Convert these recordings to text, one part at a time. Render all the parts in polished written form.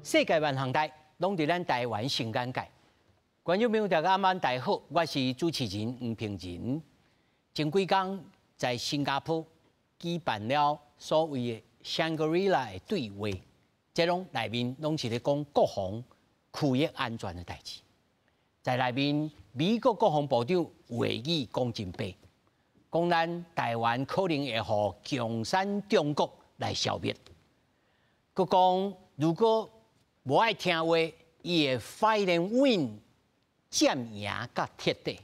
世界萬項代，攏佇咱台灣新眼界。觀眾朋友大家晚大好，我是主持人黃平仁。前幾工在新加坡舉辦了所謂的香格里拉的對話，這攏內面攏是咧講國防區域安全的代誌。在內面，美國國防部長話語講真白，講咱台灣可能會予共產中國來消滅。閣講如果無愛聽話，伊會 fight and win，佔贏甲徹底。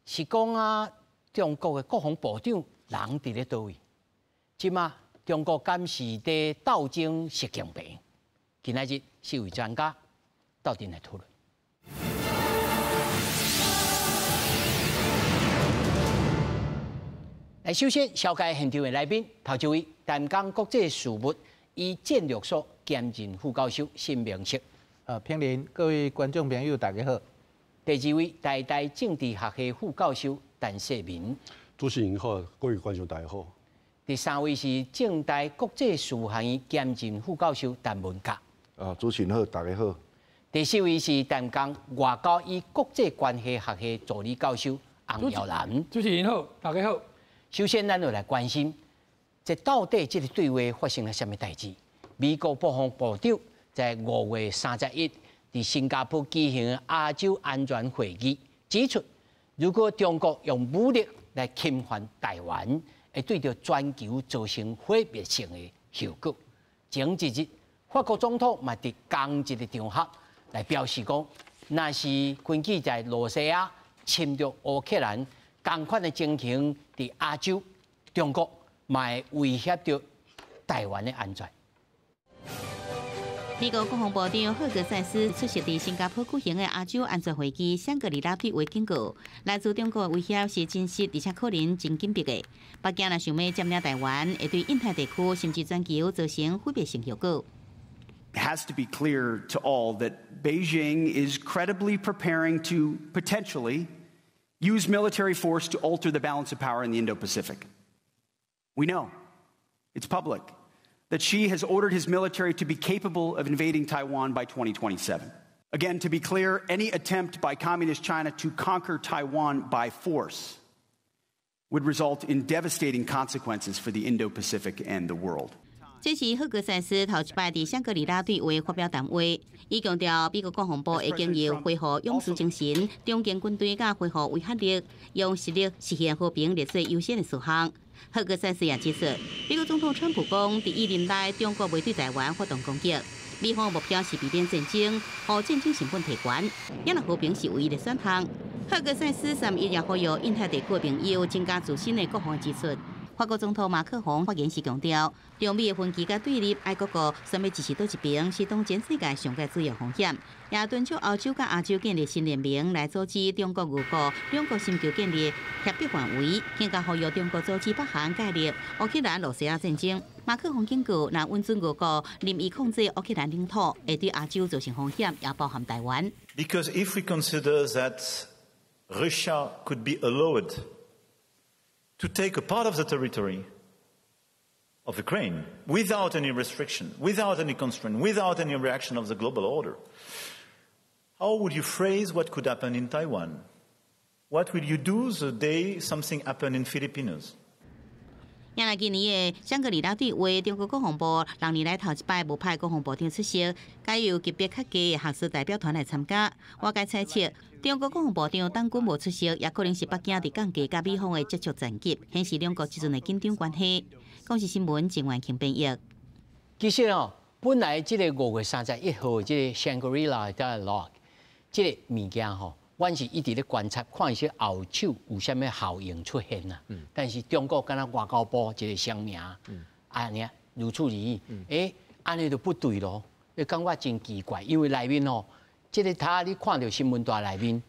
是講啊，中國的國防部長人佇咧佗位？這馬中國敢是佇鬥爭習近平？今仔日四位專家鬥陣來討論。來，首先紹介現場的來賓，頭一位，淡江國際事務與戰略所兼任副教授沈明室。平林，各位觀眾朋友，大家好。第二位，台大政治學系副教授陳世民。主持人好，各位觀眾大家好。第三位是政大國際事務學院兼任副教授陳文甲。主持人好，大家好。第四位是淡江外交與國際關係學系助理教授洪耀南。主持人好，大家好。首先，咱就來關心，這到底這個對話發生了啥物代誌？美國國防部長在5月31佇新加坡舉行亞洲安全會議，指出，如果中國用武力來侵犯台灣，會對著全球造成毀滅性的後果。前一日，法國總統嘛佇仝一個場合來表示講，若是根據在羅西亞侵略烏克蘭仝款的情形，佇亞洲，中國嘛會威脅著台灣的安全。美國國防部長赫格塞斯出席佇新加坡舉行的亞洲安全會議香格里拉對話警告，來自中國的威脅是真實，而且可能真緊迫的。北京若想欲佔領台灣，會對印太地區甚至全球造成毀滅性後果。 It has to be clear to all that Beijing is credibly preparing to potentially use military force to alter the balance of power in the Indo-Pacific. We know, it's public, that Xi has ordered his military to be capable of invading Taiwan by 2027. Again, to be clear, any attempt by Communist China to conquer Taiwan by force would result in devastating consequences for the Indo-Pacific and the world. 這是赫格塞斯頭一擺佇香格里拉對話發表談話，伊強調美國國防部會經由恢復勇士精神、重建軍隊佮恢復威嚇力，用實力實現和平列做優先的事項。赫格塞斯也指出，美國總統川普講，佇意任內中國袂對台灣發動攻擊，美方目標是避免戰爭，予戰爭成本提懸，也若和平是唯一的選項。赫格塞斯三一也呼籲印太地區的盟友增加自身的國防支出。法國總統馬克宏發言時強調，中美的分歧佮對立，愛國國選欲支持佗一邊，是當前世界上蓋主要風險。也敦促歐洲佮亞洲建立新聯盟，來阻止中國、俄國兩國尋求建立協力範圍，更加呼籲中國阻止北韓介入烏克蘭、羅西亞戰爭。馬克宏警告，若允准俄國任意控制烏克蘭領土，會對亞洲造成風險，也包含台灣。 Because if we consider that Russia could be allowed to take a part of the territory of Ukraine without any restriction, without any constraint, without any reaction of the global order, how would you phrase what could happen in Taiwan? What will you do the day something happened in Philippines? 也來今年的香格里拉對話，中國國防部6年來頭一擺無派國防部長出席，改由級別較低的學術代表團來參加。外界猜測，中國國防部長黨軍無出席，也可能是北京佇降低佮美方的接觸層級，顯示兩國之間的緊張關係。公視新聞鄭婉慶編譯。其實哦，本來這個5月31號這個香格里拉 dialogue 這個物件吼，阮是一直咧觀察，看伊說後手有啥物效應出現啊。但是中國敢若外交部一個聲明，按呢如此而已。欸，按呢就不對囉，你感覺真奇怪，因為內面吼，這個他你看著新聞台內面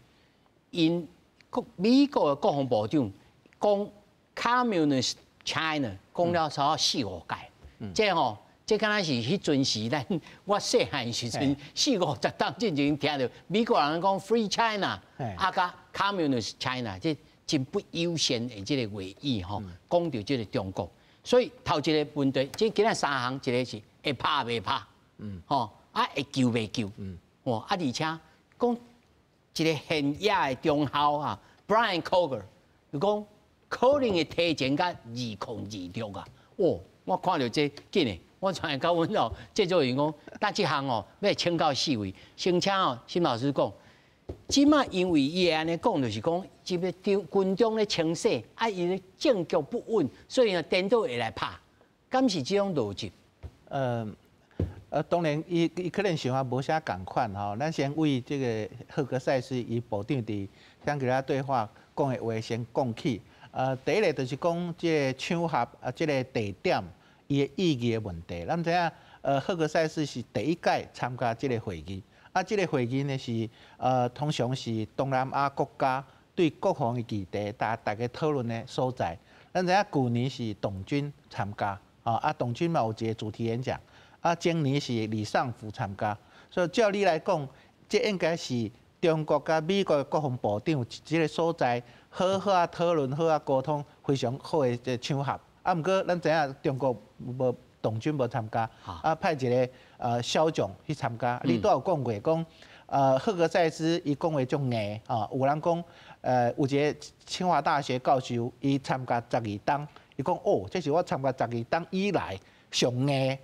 ，𪜶國美國的國防部長講 Communist China 講了差四五擺，這吼，這敢若是彼陣時咱我細漢時陣四五十冬進前聽著美國人講 Free China，啊佮 Communist China，這真不友善的這個話語吼，講著這個中國。所以頭一個問題，這今仔三項，一個是會拍袂拍，吼，啊，啊會救袂救？哦，啊而且講一个現役的中校啊，Brian Coger，就講可能會提前到2026啊！哦，我看著這緊的，我傳來甲阮哦製作人講，但這項哦欲請教四位，先請哦沈老師講，這馬因為伊會按呢講，就是講這个軍中咧清洗，啊伊咧政局不穩，所以呢顛倒會來拍，敢是這種邏輯？當然，伊可能想法無啥仝款吼。咱先為這个赫格塞斯伊部長佇香格里拉對話講的話先講起。第一个就是講這个場合啊，這个地點伊的意義的問題。咱知影，赫格塞斯是第一屆參加這个會議，啊，這个會議呢是通常是東南亞國家對國防的議題，大家討論的所在。咱知影舊年是董軍參加，啊，董軍嘛有一个主題演講。啊，今年是李尚福參加，所以照理來講，這應該是中國佮美國的國防部長這个所在，好好啊討論，好啊溝通，非常好的這个場合。啊，毋過咱知影中國無董軍無參加，啊派一个小將去參加。你拄有講過講，赫格塞斯伊講話足硬啊，有人講，有一个清華大學教授，伊參加12冬，伊講哦，這是我參加十二冬以來上硬。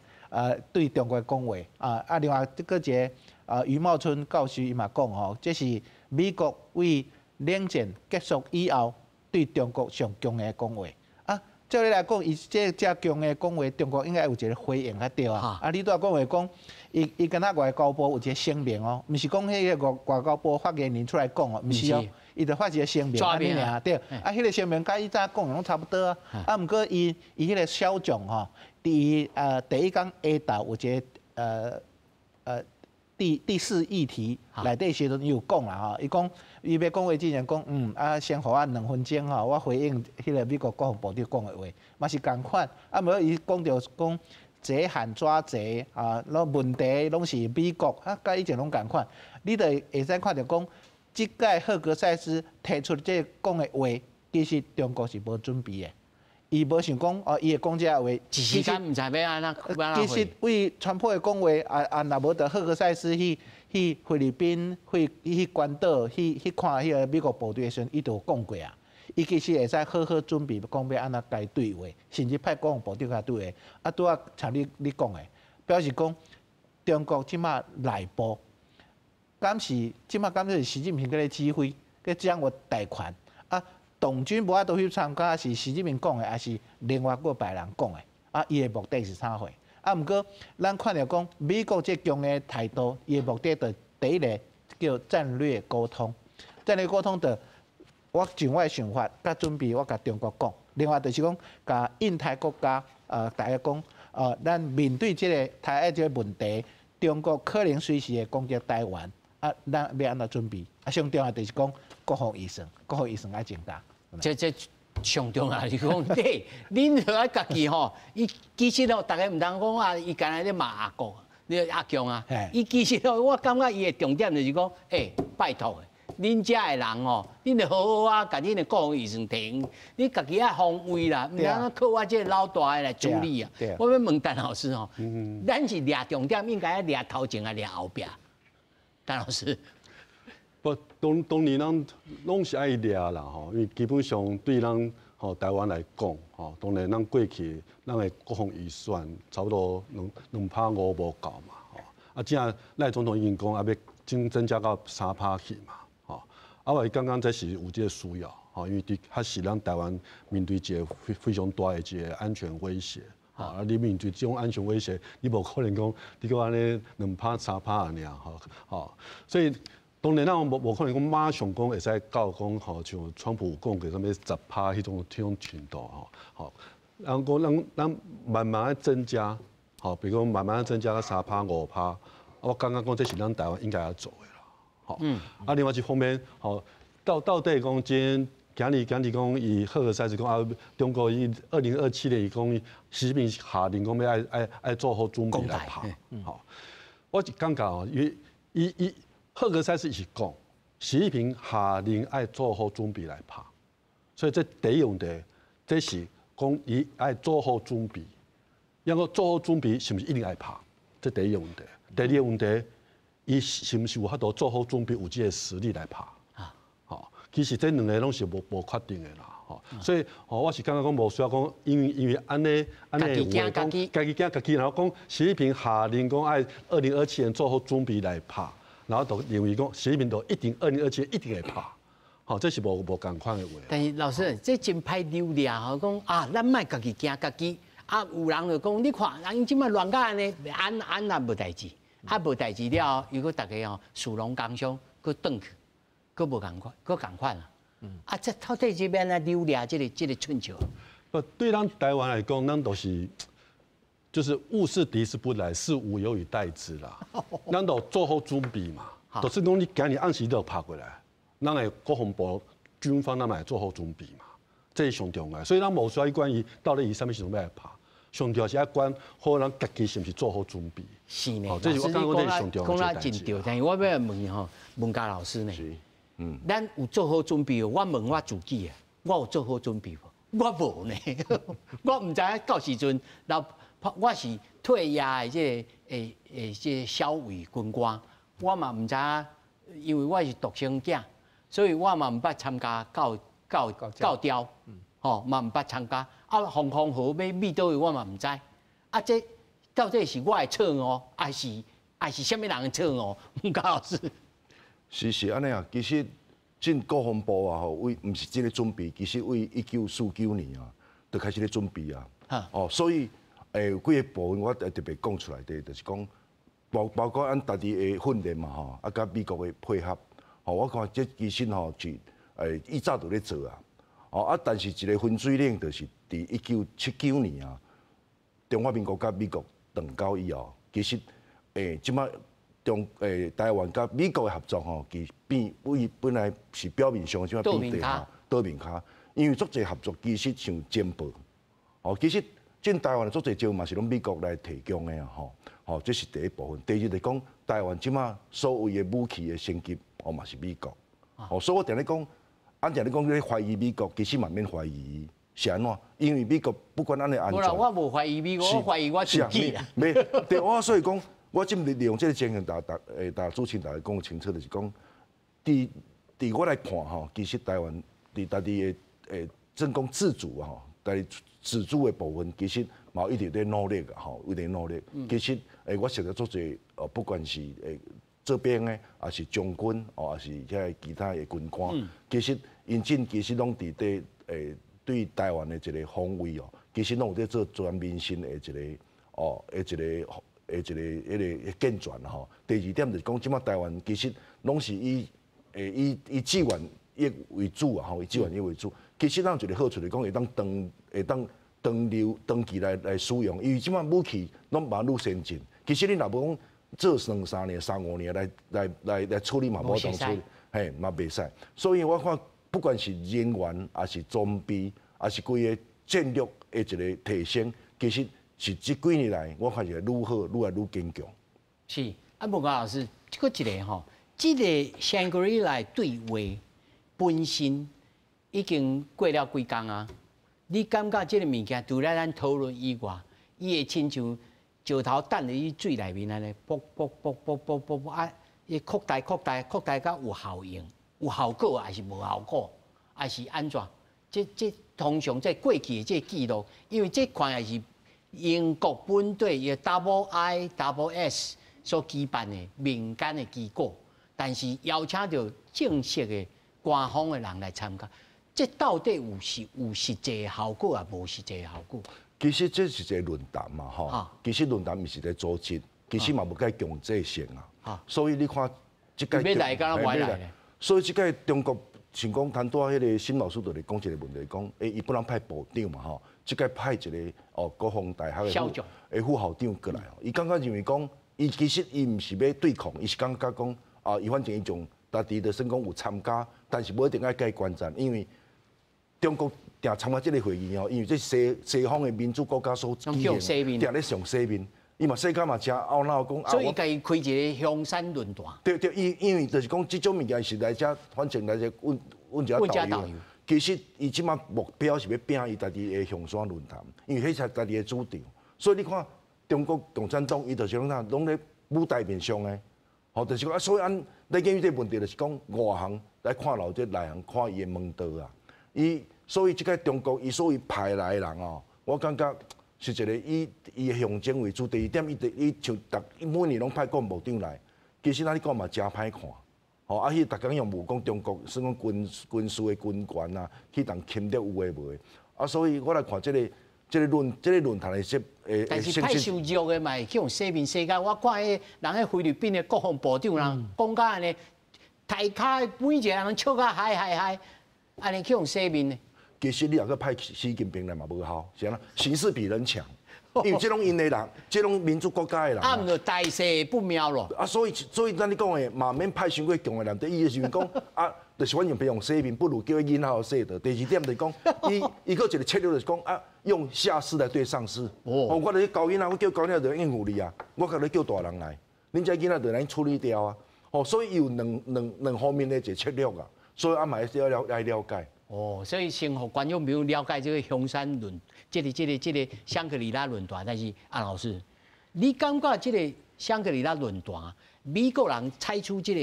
對中國講話啊，啊，另外這閣一个余茂春教授伊嘛講吼，這是美國為冷戰結束以後對中國上強硬的講話啊。照理來講，伊這遮強硬講話，中國應該有一个回應才對啊。啊，你拄仔講話講，伊敢若外交部有一个聲明哦，毋是講彼个外交部發言人出來講哦，毋是哦，伊就發一个聲明按呢爾對。啊，彼个聲明佮以早講的攏差不多啊。啊，毋過伊彼个小將吼，佇第一工下晝有一个第四議題內底時陣，伊有講啦吼，伊講伊欲講話之前講，啊，先予我2分鐘吼，我回應彼个美國國防部長講的話，嘛是仝款。啊，毋過伊講著講賊喊抓賊啊，攏問題攏是美國，啊，佮以前攏仝款。你就會使看著講，這屆赫格塞斯提出這个講的話，其實中國是無準備的。伊無想講哦，伊會講這話，一時間毋知欲按怎。其實為川普的講話，啊啊，若無著赫格塞斯去菲律賓、去關島、去看彼个美國部隊的時陣，伊就有講過啊。伊其實會使好好準備，講欲按怎共伊對話，甚至派國防部長共對話。啊，拄仔像你講的，表示講中國這馬內部，敢是這馬敢是習近平佇咧指揮，佇掌握大權啊？董軍無法度去參加，是習近平講的，抑是另外閣別人講的？啊，伊的目的是啥貨？啊，毋過咱看著講美國這強硬的態度，伊的目的就第一个叫戰略溝通。戰略溝通就我盡我的想法，佮準備我共中國講。另外就是講，共印太國家大家講，咱面對這个台海這个問題，中國可能隨時會攻擊台灣，啊，咱欲按怎準備？啊，上重要就是講國防預算，國防預算愛增加。這上重要是講，對，恁著愛家己吼，伊其實哦，逐个毋通講啊，伊干焦咧罵阿國，你阿強啊，伊其實哦，我感覺伊的重點就是講，欸，拜託，恁遮的人吼，恁著好好啊，共恁的國防預算提，你家己愛防衛啦，毋通靠我這个老大的來處理啊。我欲問陳老師吼，咱是掠重點，應該愛掠頭前抑掠後壁？陳老師。不，當然咱攏是愛掠啦吼，因為基本上對咱吼台灣來講吼，當然咱過去咱的國防預算差不多2.5%無夠嘛吼，啊，這下賴總統已經講啊，欲增加到3%去嘛吼，啊，我感覺這是有這个需要吼，因為的確實咱台灣面對一个非常大的一个安全威脅。啊，你面對這種安全威脅，你無可能講你閣按呢2%3%按呢吼，吼，所以。當然，咱無可能講馬上講會使到講吼，像川普講過啥物10%彼種程度吼，吼，咱講咱慢慢增加，吼，比如講慢慢增加到3%5%，我感覺講這是咱台灣應該要做的啦，吼。啊，另外一方面，吼，到底講今日講伊赫格塞斯講啊，中國伊2027年伊講習近平下令講欲愛做好準備來拍，吼。我是感覺哦，伊赫格塞斯是講，習近平下令愛做好準備來拍，所以這第一問題，這是講伊愛做好準備，抑閣做好準備是毋是一定愛拍？這第一個問題。第二个問題，伊是毋是有法度做好準備，有這个實力來拍？吼，其實這兩个攏是無確定的啦，吼。所以，吼，我是感覺講無需要講，因為按呢按呢話講，家己驚家己，然後講習近平下令講愛2027年做好準備來拍，然後就認為講習近平就一定2027年一定會拍，吼，這是無仝款的話。但是老師，這真歹扭掠吼，講啊，咱莫家己驚家己。啊，有人就講，你看，人𪜶這擺亂甲按呢，按按也無代誌，啊無代誌了後，又閣逐家吼士農工商，閣轉去，閣無仝款，閣仝款啊。啊，這到底這欲按怎扭掠這个寸笑？不，對咱台灣來講，咱都是就是物是敵之不來，是吾有以待之啦。咱都做好準備嘛，就是講你今日暗時就拍過來，咱的國防部軍方咱嘛會做好準備嘛，這是上重要。所以咱無需要管伊到底伊啥物時陣欲來拍。上重要是愛管好咱家己是毋是做好準備。是呢，這是我感覺這是上重要的講得真對，但是我欲問吼，問嘉老師呢？是，咱有做好準備無？我問我自己啊，我有做好準備無？我無呢，我毋知影到時陣，老我是退役的這个這个少尉軍官，我嘛毋知影，因為我是獨生囝，所以我嘛毋捌參加教調，吼嘛毋捌參加。啊，防空壕欲佇佗位，我嘛毋知。啊，這到底是我的錯誤，抑是啥物人的錯誤？吳嘉老師，是按呢啊，其實進國防部啊，吼，為毋是這个準備，其實為1949年啊，就開始咧準備啊。哦，所以有幾个部分我特別講出來的，就是講包括咱家己的訓練嘛，吼，啊，佮美國的配合，吼，我看這其實吼是以早就咧做啊。哦啊，但是一个分水嶺就是佇1979年啊，中華民國佮美國斷交以後，其實這擺台灣佮美國的合作吼，其實變為本來是表面上這擺變地下倒面跤，因為足濟合作其實像情報，哦，其實進台灣的足濟情報嘛是攏美國來提供的啊，吼，吼，這是第一部分。第二就是講台灣這擺所謂的武器的升級，哦嘛是美國，哦，所以我定咧講。按定咧講，你懷疑美國，其實嘛免懷疑，是按怎？因為美國不管按呢安全，我無懷疑美國，我懷疑我自己啦。沒，對，我所以講，我這利用這个情形，逐主持人逐家講清楚，就是講，佇我來看吼，其實台灣佇家己的政講自主吼，家己自主的部分，其實嘛一直咧努力吼，一直努力。其實我識得足濟，哦，不管是做兵的，抑是將軍，哦，抑是遐其他的軍官，其實𪜶進其實攏佇咧對台灣的一个防衛哦，其實攏有咧做全面性的一个哦，的一个彼个健全吼。第二點就是講，這擺台灣其實攏是以志願役為主啊，吼，以志願役為主。其實咱有一个好處就是講，會當長留長期來使用，因為這擺武器攏嘛愈先進。其實你若無講做兩三年、三五年來處理嘛，無當處理，嘿，嘛袂使。所以我看，不管是人員，抑是裝備，抑是規个戰略的一個提升，其實是這幾年來，我看是愈好，愈來愈堅強。是，啊，無高老師，這個一個吼，這个香格里拉對話本身已經過了幾工啊。你感覺這个物件除了咱討論以外，伊會親像石頭擲入去水內面按呢，啵啵啵啵啵啵啵啊，伊擴大擴大擴大到有效應、有效果，抑是無效果，抑是按怎？這通常這過去的這個記錄，因為這款也是英國本地的 Double I Double S 所舉辦的民間的機構，但是邀請著正式的官方的人來參加，這到底有實際效果抑無實際效果？其實這是一個論壇嘛，吼。其實論壇毋是一個組織，其實嘛無蓋強制性啊。所以你看，這屆欲來敢若無來。所以這屆中國像講，談拄仔彼个沈老師就咧講一個問題，講伊本來派部長嘛，吼，這屆派一个哦國防大學的副校長過來，伊感覺認為講，伊其實伊毋是欲對抗，伊是感覺講啊，伊反正伊從家己就算講有參加，但是無一定愛共伊觀戰，因為中國定參加這个會議吼，因為這西方的民主國家所舉行，定咧上洗面，伊嘛世界嘛誠懊惱講，所以共伊開一个香山論壇。對對，伊因為就是講這種物件是來遮，反正來遮阮阮一個導遊。其實伊這擺目標是欲拚伊家己的香山論壇，因為彼才家己的主場。所以你看中國共產黨，伊就是攏啥，攏咧舞台面上的，吼，就是講啊，所以按咧關於這個問題，就是講外行來看老這內行看伊的門道啊。伊所以這個中國伊所謂派來的人哦，我感覺是一個以伊的象徵為主。第二點，伊伊像逐每年攏派國防部長來，其實咱咧講嘛誠歹看。吼，啊，彼逐工用無講中國，算講軍事的軍權啊，去共侵略有的無的。啊，所以我來看這個論壇的設誒。但是派傷弱的嘛，會去予洗面洗甲。我看彼人彼菲律賓的國防部長人講甲按呢，台跤每一個人笑甲嗨嗨嗨，按呢去予洗面呢。其實你若閣派習近平來嘛無效，是按怎？形勢比人強，因為這攏𪜶的人，這攏民主國家的人。啊，毋就大勢不妙咯。啊，所以咱咧講的嘛，免派傷過強的人。第一就是講啊，就是阮用別用洗面，不如叫伊囡仔好洗的。第二點就是講，伊閣一個策略就是講啊，用下司來對上司。哦，我咧教囡仔，我叫教囡仔就應付你啊，我共你叫大人來，恁這囡仔就來處理掉啊。哦，所以有兩方面的一個策略啊，所以啊嘛要了來了解。哦，所以先予觀眾朋友了解這個香山論，這個香格里拉論壇。但是阿老師，你感覺這個香格里拉論壇，美國人採取這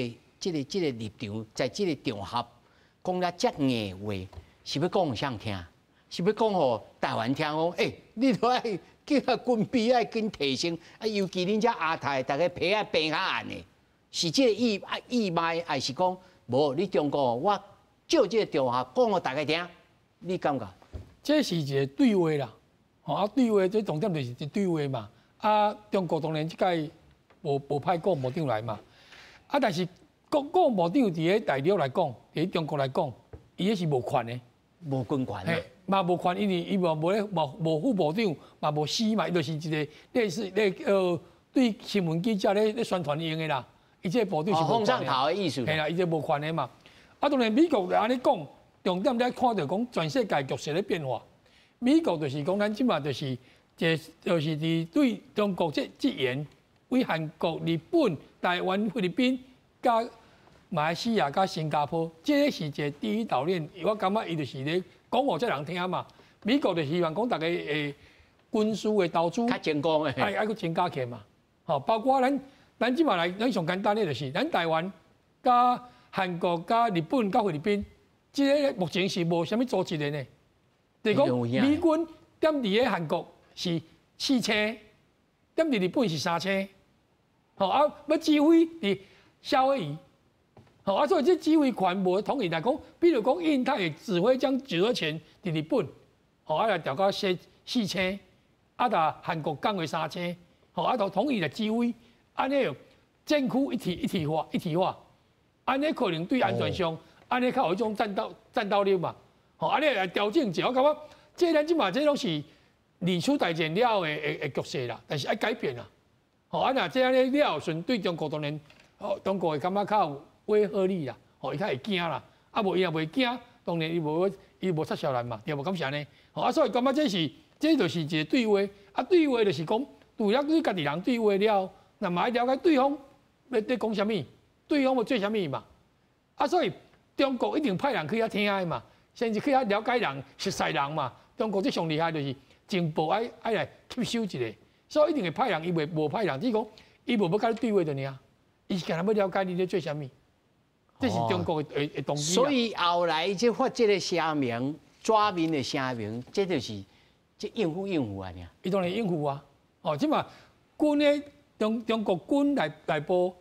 個立場，在這個場合講了遮硬話，是欲講予啥人聽？是欲講予台灣聽？講，欸，你都愛叫軍備愛緊提升，啊，尤其恁遮亞太，逐家皮愛變較硬的，是這個意啊意脈，還是講無？你中國我借這個場合講予大家聽，你感覺？這是一個對話啦，吼啊對話，這重點就是一對話嘛。啊，中國當然這擺無派國防部長來嘛。啊，但是國防部長佇咧大陸來講，佇中國來講，伊彼是無權的，無軍權。嘿，嘛無權，因為伊嘛無咧，無無副部長，嘛無司嘛，伊就是一個類似咧對新聞記者咧宣傳用的啦。伊這個部長是無權的意思。嘿啦，伊這無權的嘛。啊，當然美國就按呢講，重點咧看著講全世界局勢咧變化。美國就是講，咱這馬就是，就是佇對中國這這緣，對韓國、日本、台灣、菲律賓、佮馬來西亞、佮新加坡，這個是一個第一島鏈。我感覺伊就是咧講予這人聽嘛。美國就希望講逐家會軍事的投資較成功的，愛閣增加起來嘛。吼，包括咱這馬來，咱上簡單的就是，咱台灣佮韓國、佮日本、佮菲律賓，這個目前是無啥物組織的呢。就是講美軍踮佇个韓國是四星，踮佇日本是三星，吼啊，欲指揮佇夏威夷，吼啊，所以這指揮權無統一來講，比如講印太的指揮將指揮權佇日本，吼啊來調到四星，啊，但韓國降為三星，吼啊，就統一來指揮，按呢戰區一體化。按呢可能對安全上，按呢較有彼種戰鬥力嘛，吼，按呢來調整一下，我感覺這咱這馬這攏是二次大戰了後的局勢啦，但是愛改變啦，吼，啊若這按呢了後，順對中國當然，吼，中國會感覺較有威嚇力啦，吼，伊較會驚啦，啊無伊若袂驚，當然伊無插潲咱嘛，對無？敢是按呢？吼，啊所以感覺這就是一個對話，啊對話就是講，除了對家己人對話了後，若嘛愛了解對方咧講啥物。對方欲做啥物嘛？啊，所以中國一定派人去遐聽的嘛，甚至去遐了解人、熟似人嘛。中國這上厲害就是情報愛來吸收一下，所以一定會派人，伊袂無派人，只是講伊無欲佮你對話就爾，伊是干焦欲了解你咧做啥物。這是中國的動機。所以後來這發這個聲明，紙面的聲明，這就是這應付應付啊！伊當然應付啊！哦，這馬軍的中國軍內部。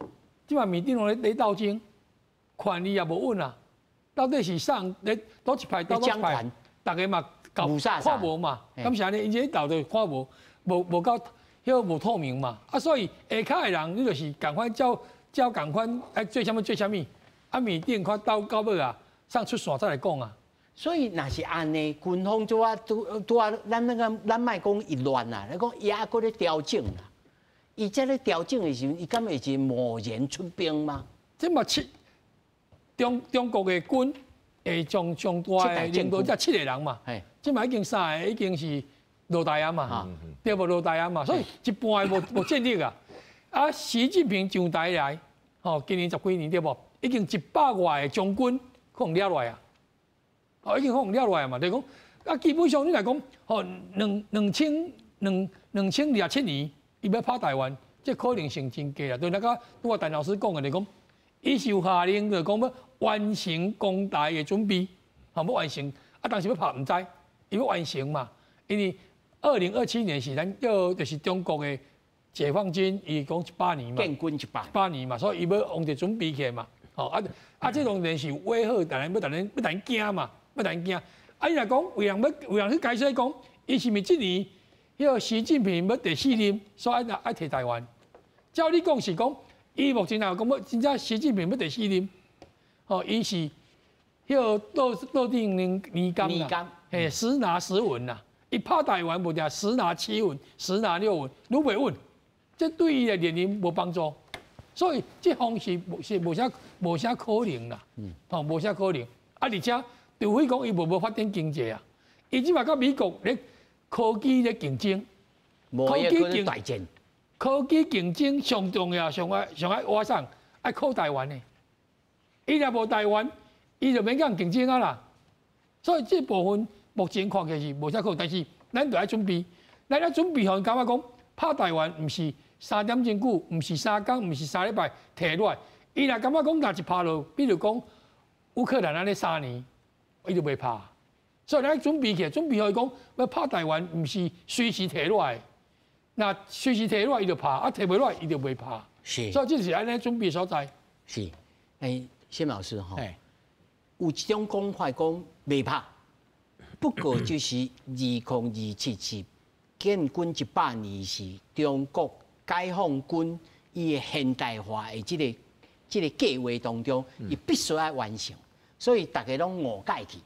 這馬面頂攏咧鬥爭，權力也無穩啊！到底是啥人咧佗一派，佗一派，逐家嘛搞看無嘛？敢是按呢？𪜶這鬥就看無，無夠彼個無透明嘛？啊，所以下跤的人，你就是仝款照照仝款愛做啥物做啥物，啊面頂看鬥到尾啊，上出線再來講啊。所以若是按呢，軍方拄啊拄拄啊，咱那個咱莫講伊亂啊，咱講伊猶閣咧調整啦。伊這咧調整的時陣，伊敢會是貿然出兵嗎？這嘛七中國的軍會上上大的領導者七個人嘛，這嘛已經三個已經是落台啊嘛，對無落台啊嘛，所以一半的無戰力啊。啊，習近平上台來，吼，今年十幾年對無？已經一百外個將軍予掠落來啊，哦，已經予掠落來嘛，就是講啊，基本上你來講，吼，兩千二十七年，伊欲拍台灣，這可能性真低啦。對那個拄仔陳老師講的，就講伊是有下令，就講欲完成攻台的準備，吼，欲完成。啊，當時欲拍毋知，伊欲完成嘛。因為2027年是咱叫就是中國的解放軍，伊講100年嘛，建軍一百百年嘛，所以伊欲往這準備起來嘛。吼啊啊！這當然是威嚇，逐人欲逐人欲逐人驚嘛，欲逐人驚。啊，伊若講有人欲有人去解釋講，伊是毋是這年彼個習近平欲第四任，所以愛愛提台灣？照你講是講，伊目前若講欲真正習近平欲第四任，吼，伊是彼個倒倒轉年年鑑啦，嘿，十拿十穩啦。伊拍台灣無定十拿七穩，十拿六穩，愈袂穩，這對伊的連任無幫助。所以這方是無是無啥無啥可能啦，吼，無啥可能。啊，而且除非講伊無欲發展經濟啊，伊這馬佮美國咧科技咧競爭，科技競大戰，科技競爭上重要，上愛上愛挖上愛靠台灣的。伊若無台灣，伊就免佮人競爭啊啦。所以這部分目前看起來是無啥可能，但是咱就愛準備，咱愛準備，予𪜶感覺講拍台灣毋是三點鐘久，毋是3工，毋是3禮拜提落來。伊若感覺講若一拍落，比如講烏克蘭按呢3年，伊就袂拍。所以咱準備起來，準備予伊講欲拍台灣，毋是隨時提落來。若隨時提落來，伊就拍；啊，提袂落來，伊就袂拍。所以這是按呢準備所在。是，欸，謝老師吼，有一種講法講袂拍，不過就是2027是建軍一百年，是中國解放軍伊的現代化的這個計劃當中，伊必須愛完成，所以大家攏誤解去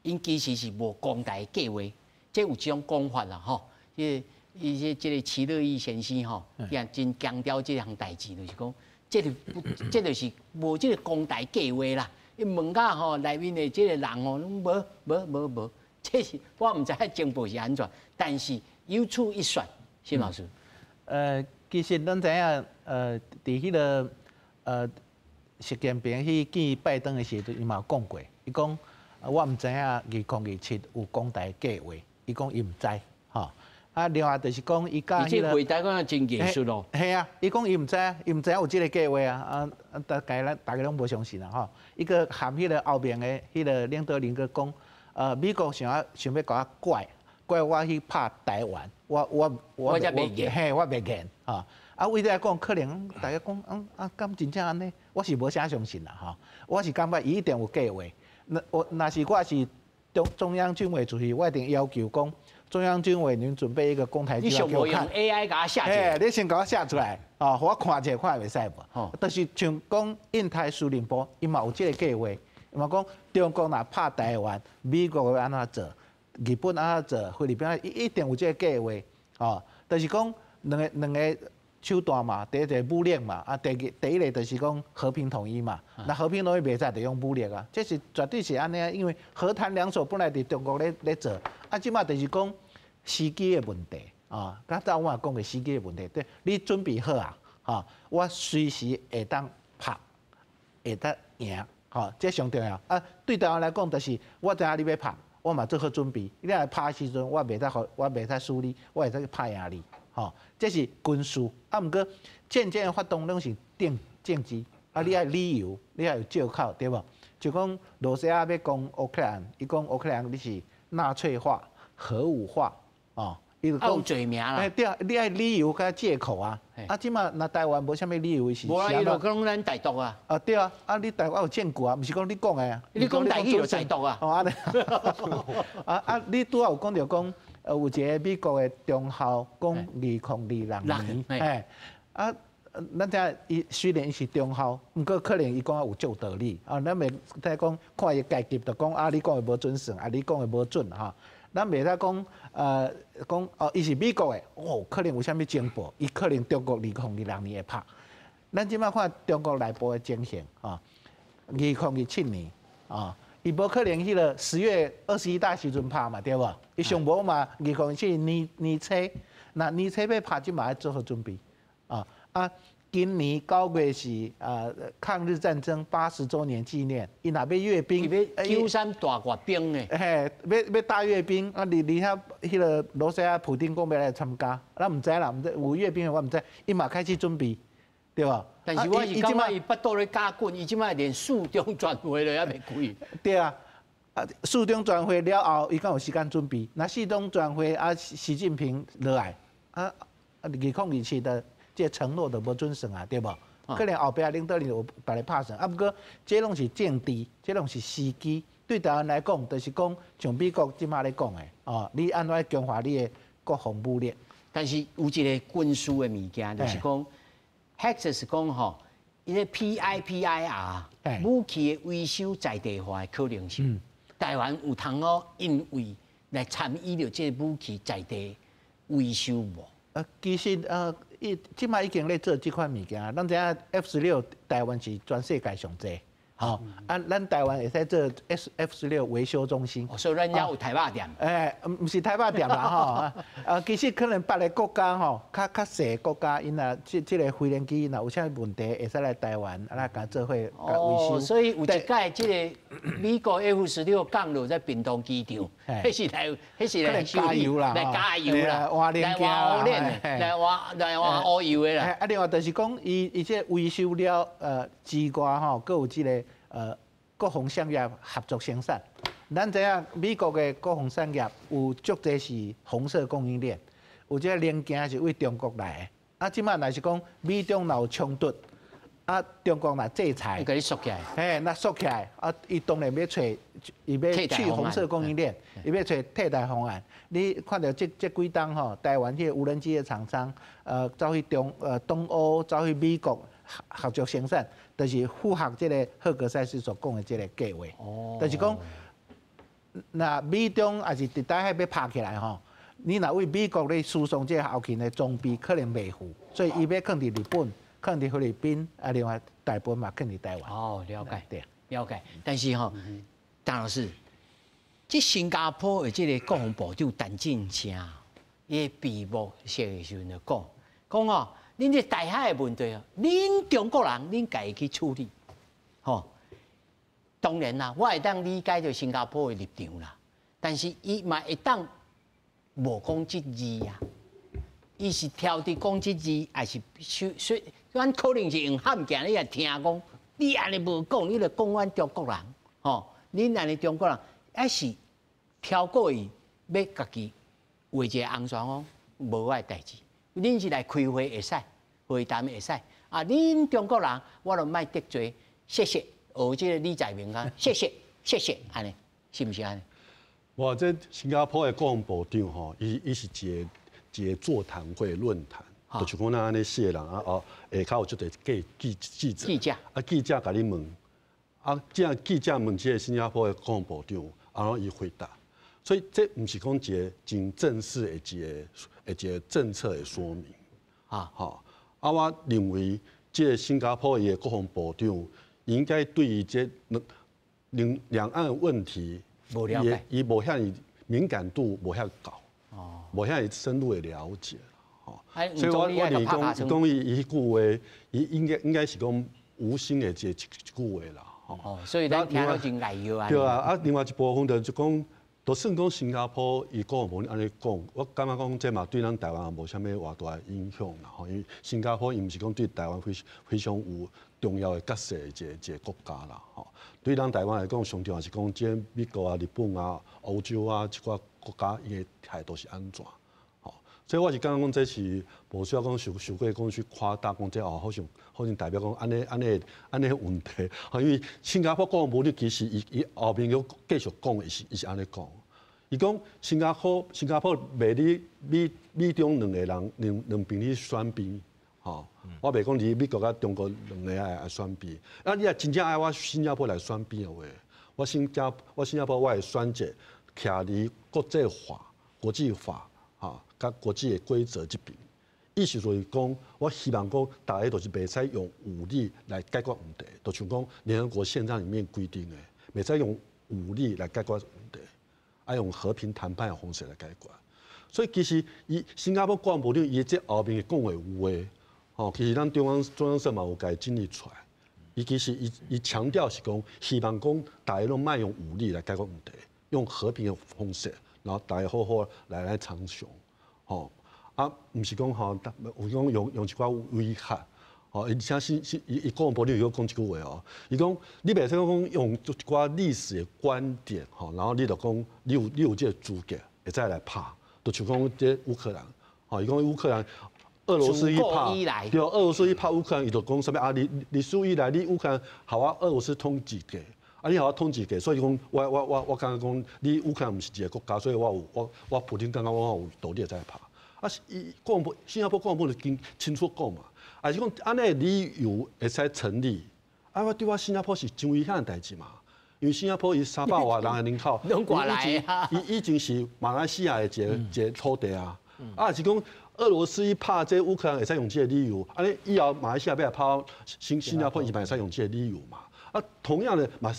，𪜶其實是無攻台計劃，這有這種講法啦吼。這伊這這個齊樂意先生吼，也真強調這項代誌，就是講，這個不，這就是無這個攻台計劃啦。伊問甲吼內面的這個人吼，攏無無無無，這是我毋知影情報是按怎，但是有此一說，謝老師。其實咱知影，佇彼個習近平去見拜登的時陣，伊嘛有講過，伊講我毋知影2027有攻台計劃，伊講伊毋知，吼。啊，另外就是講伊佮彼個回答講真藝術咯。係啊，伊講伊毋知，伊毋知影有這個計劃啊，啊啊，大家咱大家攏無相信啦吼。伊閣含彼個後面的彼個領導人閣講，美國想欲想欲共我拐拐我去拍台灣，我我我我袂嘿，我袂願吼。啊，為這講可能大家講，嗯啊，敢真正按呢？我是無啥相信啦吼。我是感覺伊一定有計劃。那我若是我是中央軍委主席，我一定要求講，中央軍委，你準備一個攻台計劃給我看。你用 AI 共我寫出來。你先共我寫出來，哦，予我看一下，看會使無？就是像講印太司令部，伊嘛有這個計劃，伊嘛講中國若拍台灣，美國會按怎做？日本按怎做？菲律賓伊一定有這個計劃，哦，就是講兩個手段嘛，第一個武力嘛，啊，第二第一個就是講和平統一嘛。那和平統一袂使就用武力啊，這是絕對是按呢，因為和談兩手本來佇中國咧做，啊，這馬就是講時機的問題啊。剛才我也講過時機的問題，對，你準備好啊，吼，我隨時會當拍，會當贏，吼，這上重要。啊，對台灣來講，就是我知影你欲拍，我嘛做好準備。你來拍的時陣，我袂使予，我袂使輸你，我會使拍贏你。吼，這是軍事，啊，毋過戰爭的發動攏是政政治，啊，你愛理由，你愛有借口，對無？就講羅西亞欲攻烏克蘭，伊講烏克蘭你是納粹化、核武化，哦，伊就講罪名啦。欸，對啊，你愛理由佮借口啊。啊，這馬若台灣無啥物理由是。無啊，伊就講咱台獨啊。啊，對啊，啊，你台灣有證據啊，毋是講你講的啊。你講台語就台獨啊。哦，按呢。啊啊，你拄仔有講著講。有一個美國的中校講2026年，嘿，啊，咱聽伊雖然伊是中校，毋過可能伊講有足道理啊。咱袂使講看伊階級就講啊，你講的無準算，啊，你講的無準吼。咱袂使講講哦，伊是美國的，哦，可能有啥物情報，伊可能中國2026年會拍。咱這馬看中國內部的情形，吼，2027年啊。伊無可能彼個10月21大時陣拍嘛，對無？伊上無嘛，2027年年初，那年初欲拍，這馬愛做好準備啊啊！今年9月是抗日戰爭80週年紀念，伊若欲閱兵，欲93大閱兵呢？嘿，欲大閱兵啊！而且彼个羅西亞普丁講欲來參加，咱毋知啦，毋知有閱兵我毋知，伊嘛開始準備，對無？但是我是感覺伊腹肚咧加緊，伊這擺連四中全會都猶未開。對啊，啊四中全會了後，伊敢有時間準備？若四中全會啊，習近平落來啊，2027的這承諾都無準算啊，對無？可能後壁領導人有別个拍算，啊，毋過這攏是政治，這攏是時機。對台灣來講，就是講像美國這擺咧講的，哦，你按怎強化你的國防武力？但是有一個軍事的物件，就是講，Hegseth 講吼，伊個 PIPIR 武器的維修在地化的可能性，台灣有通哦，因為來參與著這個武器在地維修無？其實伊這擺已經咧做這款物件，咱知影 F-16台灣是全世界上濟，吼啊，咱台灣會使做 F-16維修中心。所以咱遐有刣肉店。欸，毋是刣肉店啦，吼，啊，其實可能別个國家吼，較細的國家，𪜶若這個飛行機若有啥問題，會使來台灣，啊來共做伙共維修。所以有一擺這個美國 F-16降落在屏東機場，彼是來加油啦，來加油啦，來換烏鏈，來換烏油的啦。啊，另外就是講，伊這維修了之外吼，閣有這個國防產業合作生產。咱知影美國的國防產業有足濟是紅色供應鏈，有這個零件是對中國來的。啊，這擺若是講美中若有衝突，啊，中國若制裁，共你鎖起來，嘿，若鎖起來，啊，伊當然欲揣，伊欲去紅色供應鏈，伊欲揣替代方案。你看著這幾冬吼，台灣彼個無人機的廠商，走去東歐，走去美國合作生產，就是符合這個赫格塞斯所講的這個計劃。哦，就是講，若美中抑是佇台海欲拍起來吼，你若對美國咧輸送這個後勤的裝備可能袂赴，所以伊欲囥佇日本，囥佇菲律賓，啊，另外大部分嘛囥佇台灣。哦，了解，對，了解。但是吼，陳老師，這新加坡的這個國防部長陳振聲，伊閉幕式的時陣就講，講哦，恁這台海的問題哦，恁中國人恁家己去處理，吼。當然啦，我會當理解著新加坡的立場啦，但是伊嘛會當無講這字啊，伊是挑佇講這字，抑是說，阮可能是用罕見，你也聽講，你按呢無講，你就講阮中國人，吼，恁按呢中國人，抑是跳過伊欲家己畫一個紅線講，無我的代誌，恁是來開會會使，會談會使，啊，恁中國人，我就莫得罪，謝謝。學這個李在明啊，謝謝謝謝，按呢，是毋是按呢？哇，這新加坡的國防部長吼，伊是一個一個座談會論壇，就像講咱按呢四個人啊，哦，下跤有足濟記者，記者，啊，記者共你問，啊，這樣記者問這個新加坡的國防部長，然後伊回答，所以這毋是講一個真正式的一個政策的說明，啊，吼，啊，我認為這個新加坡的國防部長應該對於這兩岸問題，伊無遐敏感度無遐高，哦，無遐深入的了解，哦，所以我認為講講伊彼句話，伊應該是講無心的這一句話啦，哦，所以咱聽了真礙藥啊。對啊，啊，另外一部分就是講，就算講新加坡伊國防部按呢講，我感覺講這嘛對咱台灣無啥物偌大的影響啦，吼，因為新加坡伊毋是講對台灣非非常有重要的角色的一個國家啦，吼。對咱台灣來講，上重要是講，這美國啊、日本啊、歐洲啊，這寡國家伊的態度是按怎？吼，所以我是感覺講這是無需要講傷過講去誇大講這哦，好像代表講按呢問題，吼，因為新加坡國防部長其實伊後面閣繼續講，伊是按呢講，伊講新加坡袂理美中兩個人兩邊去選邊。吼，我袂講你美國佮中國兩个愛選邊，啊，你若真正愛我新加坡來選邊的話，我新加坡我會選擇徛佇國際法、國際法吼，佮國際的規則這邊。意思就是講，我希望講，大家都是袂使用武力來解決問題，就像講聯合國憲章裡面規定的，袂使用武力來解決問題，愛用和平談判的方式來解決。所以其實伊新加坡國防部長伊這後面講的話，吼，其實咱中央社嘛有共整理出來，伊其實伊強調是講，希望講大家攏莫用武力來解決問題，用和平的方式，然後大家好好來參詳，吼，啊，毋是講吼，有講用一寡威嚇，吼，而且是伊國防部長有講一句話哦，伊講你袂使講用一寡歷史的觀點，吼，然後你就講你有這個資格會使來拍，就像講這烏克蘭，吼，伊講烏克蘭。俄羅斯一拍，對，俄羅斯一拍烏克蘭，伊就講啥物啊？歷史以來，你烏克蘭予我俄羅斯統治過，啊，你予我統治過，所以講我感覺講你烏克蘭毋是一個國家，所以我有我普丁感覺我有道理會使拍。啊，伊國防部新加坡國防部就經清楚講嘛，啊是講按呢理由會使成立，啊，我對我新加坡是真危險的代誌嘛，因為新加坡伊300外人的人口，伊已經是馬來西亞的一個一個土地啊，啊是講。俄羅斯拍這烏克蘭會使用這個理由，啊，你以後馬來西亞欲來拍新加坡，伊嘛會使用這個理由嘛？啊，同樣的嘛，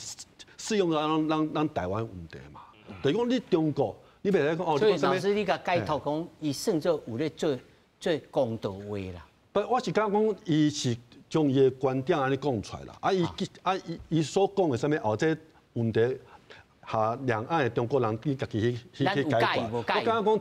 適用咱台灣問題嘛。等於講你中國，你袂使講哦。所以老師，你共解讀講，伊算做有咧做公道話啦。不，我是感覺講，伊是將伊的觀點按呢講出來啦。啊，伊啊伊伊所講的啥物哦，這問題。哈，兩岸的中國人你家己去解決。我感覺講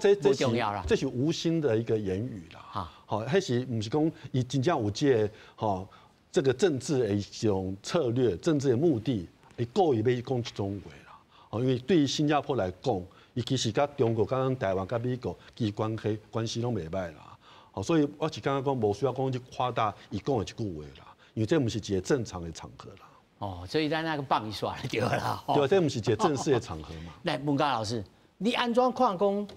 這是無心的一個言語啦。好，彼是毋是講伊真正有這個吼這個政治的一種策略、政治的目的，伊故意欲講這種話啦。哦，因為對於新加坡來講，伊其實佮中國、佮台灣、佮美國其實關係攏袂䆀啦。好，所以我是感覺講無需要講去誇大伊講的這句話啦，因為這毋是一個正常的場合啦。哦，所以咱那個放一煞就對啦。對，這毋是一個正式的場合嘛。來，文嘉老師，你按怎看講？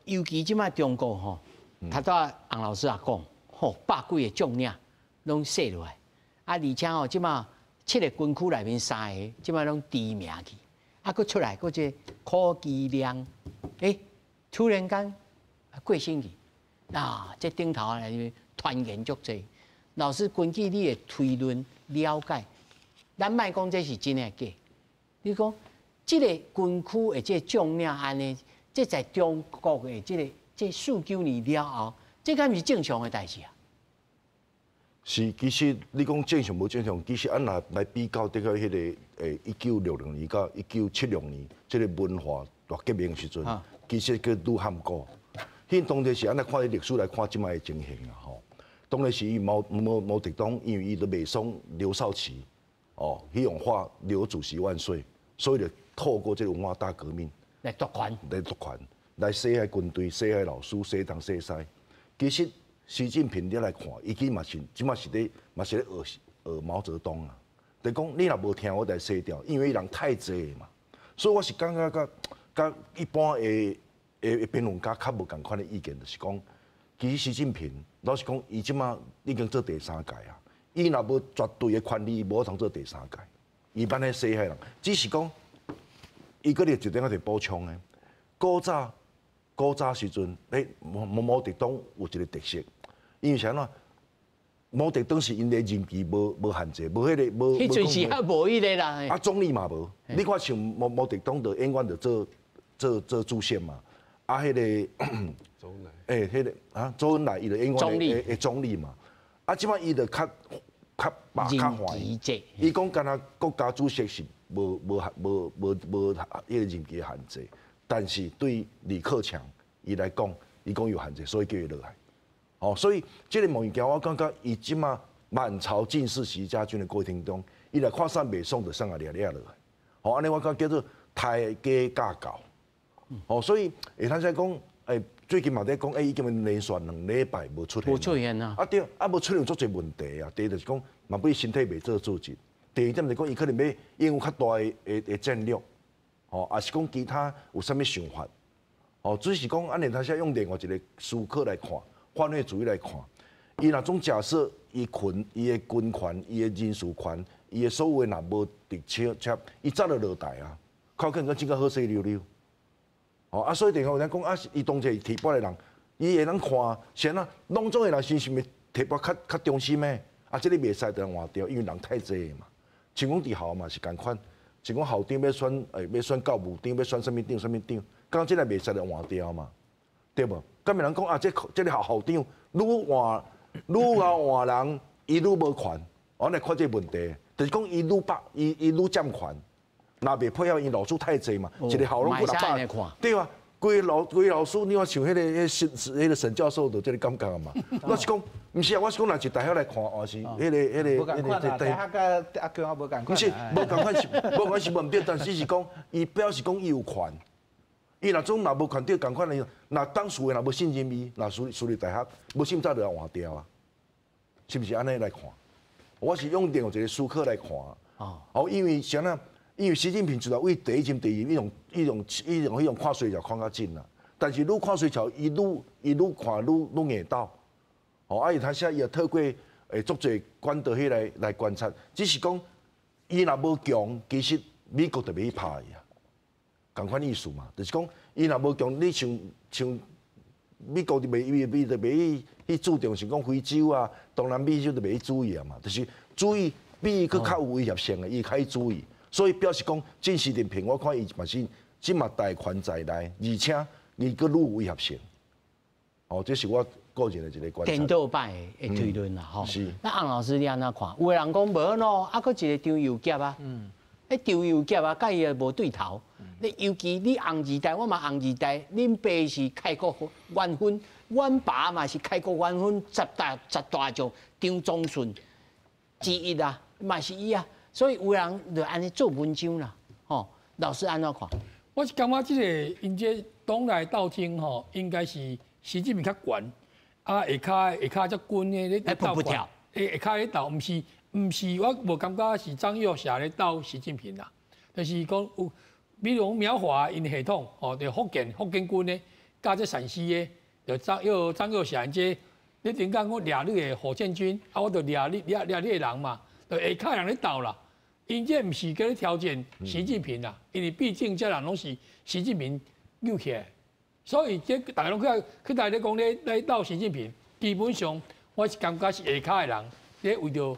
尤其這擺中國吼，頭拄仔洪老師也講，吼，百幾个將領攏縅落來，啊，而且吼，這擺七个軍區內面三个，這擺攏除名去，啊，閣出來閣這柯其亮，欸，突然間過身去，啊，這頂頭來傳言足濟。老師根據你的推論了解，咱莫講這是真的假？你講這个軍區的這個將領按呢，這在中國的這个這四九年了後，這敢是正常的代誌啊？是，其實你講正常無正常，其實按若來比較，這個彼个1960年到1976年這个文化大革命時陣，其實閣愈坎坷。彼當時是按呢看歷史來看這擺的情形啊，吼。當然是伊毛澤東，因為伊都袂爽劉少奇，哦，彼用話劉主席萬歲，所以就透過這個文化大革命來奪權，來奪權，來洗彼軍隊，洗彼老師，洗東洗西。其實習近平你來看，伊其實嘛是這馬是咧，嘛是咧學學毛澤東啊。就講你若無聽我來洗掉，因為人太濟嘛。所以我是感覺佮一般的評論家較無仝款的意見，就是講，其實習近平老實講，伊這馬已經做第三屆啊。伊若無絕對的權力，伊無通做第三屆。伊按呢洗彼人，只是講，伊閣咧一點仔補充的。古早時陣，欸，毛澤東有一個特色，因為啥物？毛澤東是𪜶的任期無限制，無彼个無。彼陣時猶無彼个啦。啊，總理嘛無。你看像毛澤東就永遠就做主席嘛。啊，彼个，周恩來。欸，彼个啊，周恩來伊就永遠的總理嘛。啊，這擺伊就較罷較緩。伊講敢若國家主席是無彼个任期的限制，但是對李克強伊來講，伊講有限制，所以叫伊落來。哦，所以這个物件我感覺伊這馬滿朝盡是習家軍的過程中，伊來看啥袂爽，就送來掠掠落來。哦，按呢我感覺叫做刣雞教狗。哦，所以會通使講，欸，最近嘛佇講，欸，已經連續2禮拜無出現。無出現啊！啊對，啊無出現足濟問題啊。第一就是講，嘛不身體袂做主席。第二點就是講，伊可能欲應用較大的戰略，哦，抑是講其他有啥物想法。哦，只是講按呢，他說用另外一個思考來看，泛泛主義來看，伊若總假設伊權、伊的軍權、伊的人事權、伊的所有的若無佇手，伊早就落台啊，較可能閣真較好勢溜溜。哦，啊，所以定有人講啊，伊當作提拔的人，伊會當看，啥啊，攏總的人是毋是提拔較忠心的？啊，這个袂使就換掉，因為人太濟嘛。像講佇學校嘛是仝款，像講校長欲選，欸，欲選教務長，欲選啥物長，啥物長，講這个袂使就換掉嘛，對無？敢有人講啊？這個校校長愈換愈後換人，伊愈無權。我來看這個問題，就是講伊愈霸，伊愈佔權，若袂配合𪜶老師太濟嘛，一個校攏幾若百，對啊，規個老師，你看像彼個沈教授就這個感覺嘛。我是講，毋是啊，我是講，若是大學來看，也是彼個大學佮阿強也無仝款。毋是，無仝款是無仝款是無毋對，但是是講，伊表示講伊有權。伊若總若無權對仝款的，若當事的若無信任伊，若私立大學無信早就換掉啊，是毋是按呢來看？我是用另一個思考來看。哦，因為啥呢？因為習近平就來為第一任、第二任，伊攏看衰橋看較緊啦。但是愈看衰橋，伊愈看愈硬鬥。哦，啊伊他寫伊也透過足濟管道彼來觀察，只是講伊若無強，其實美國就袂去拍伊啊。仝款意思嘛，就是講伊若無強，你像美國就袂伊伊就袂去注重是講非洲啊、東南美洲就袂去注意啊嘛，就是注意比伊閣較有威脅性的，伊較去注意。所以表示講，習近平，我看伊嘛是這嘛大權在內，而且伊閣愈有威脅性。哦，這是我個人的一個觀察。顛倒擺的推論啦，吼。是。那洪老師你按怎看？有的人講無喏，啊，閣一個張又俠啊，欸，張又俠啊，佮伊也無對頭。你尤其你紅二代，我嘛紅二代，恁爸是開國元勳，阮爸嘛是開國元勳十大將張宗順之一啊，嘛是伊啊。所以有人就按呢做文章啦，吼。老師按怎看？我是感覺這個𪜶這黨內鬥爭吼，應該是習近平較懸，啊下跤這軍的咧鬥跳，下跤咧鬥，毋是，我無感覺是張又俠咧鬥習近平啦，就是講有，比如講苗華𪜶系統，吼，就福建軍的，佮這陝西的，就張又俠這，你頂講我掠你的火箭軍，啊，我就掠你的人嘛，就下跤人咧鬥啦。𪜶這毋是叫咧挑戰習近平啦，因為畢竟這人攏是習近平扭起來，所以這大家攏去大咧講咧鬥習近平，基本上我是感覺是下跤的人咧為著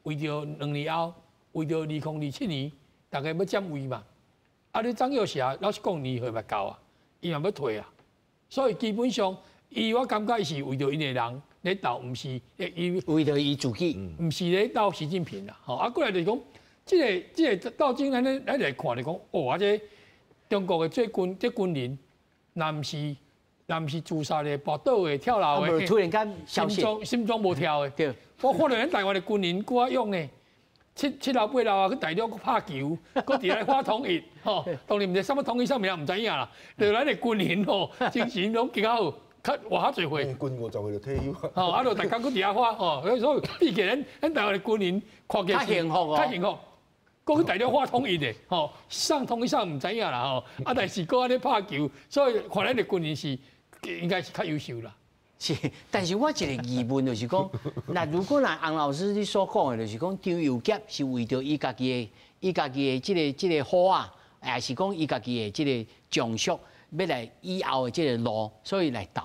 2年後，為著2027年，大家欲佔位嘛。啊，你張又俠老實講年歲嘛到啊，伊嘛欲退啊，所以基本上伊我感覺伊是為著𪜶的人咧鬥，毋是伊為著伊自己，毋是咧鬥習近平啦。吼，啊，過來就是講。這個鬥爭，咱來看就講，哦，啊，這中國的這軍人，若毋是自殺的、跋倒的、跳樓的，突然間心臟心臟無跳的。對，我看著咱台灣的軍人閣較勇呢，七老八老啊，去大陸閣拍球，閣佇咧發統一，吼，當然毋知啥物統一，啥物人毋知影啦。就咱的軍人吼，精神攏較好，較活較濟歲。軍50歲就退休。吼，啊，就逐工閣佇遐發，吼，所以比起咱台灣的軍人，看起來較幸福哦，較幸福。閣去大陸發統一的，吼，上統一上毋知影啦，吼，啊，但是閣按呢拍球，所以看咱的軍人是應該是較優秀啦。是，但是我一個疑問就是講，那如果若洪老師你所講的，就是講張又俠是為著伊家己的這個好啊，還是講伊家己的這個將屬欲來以後的這個路，所以來鬥。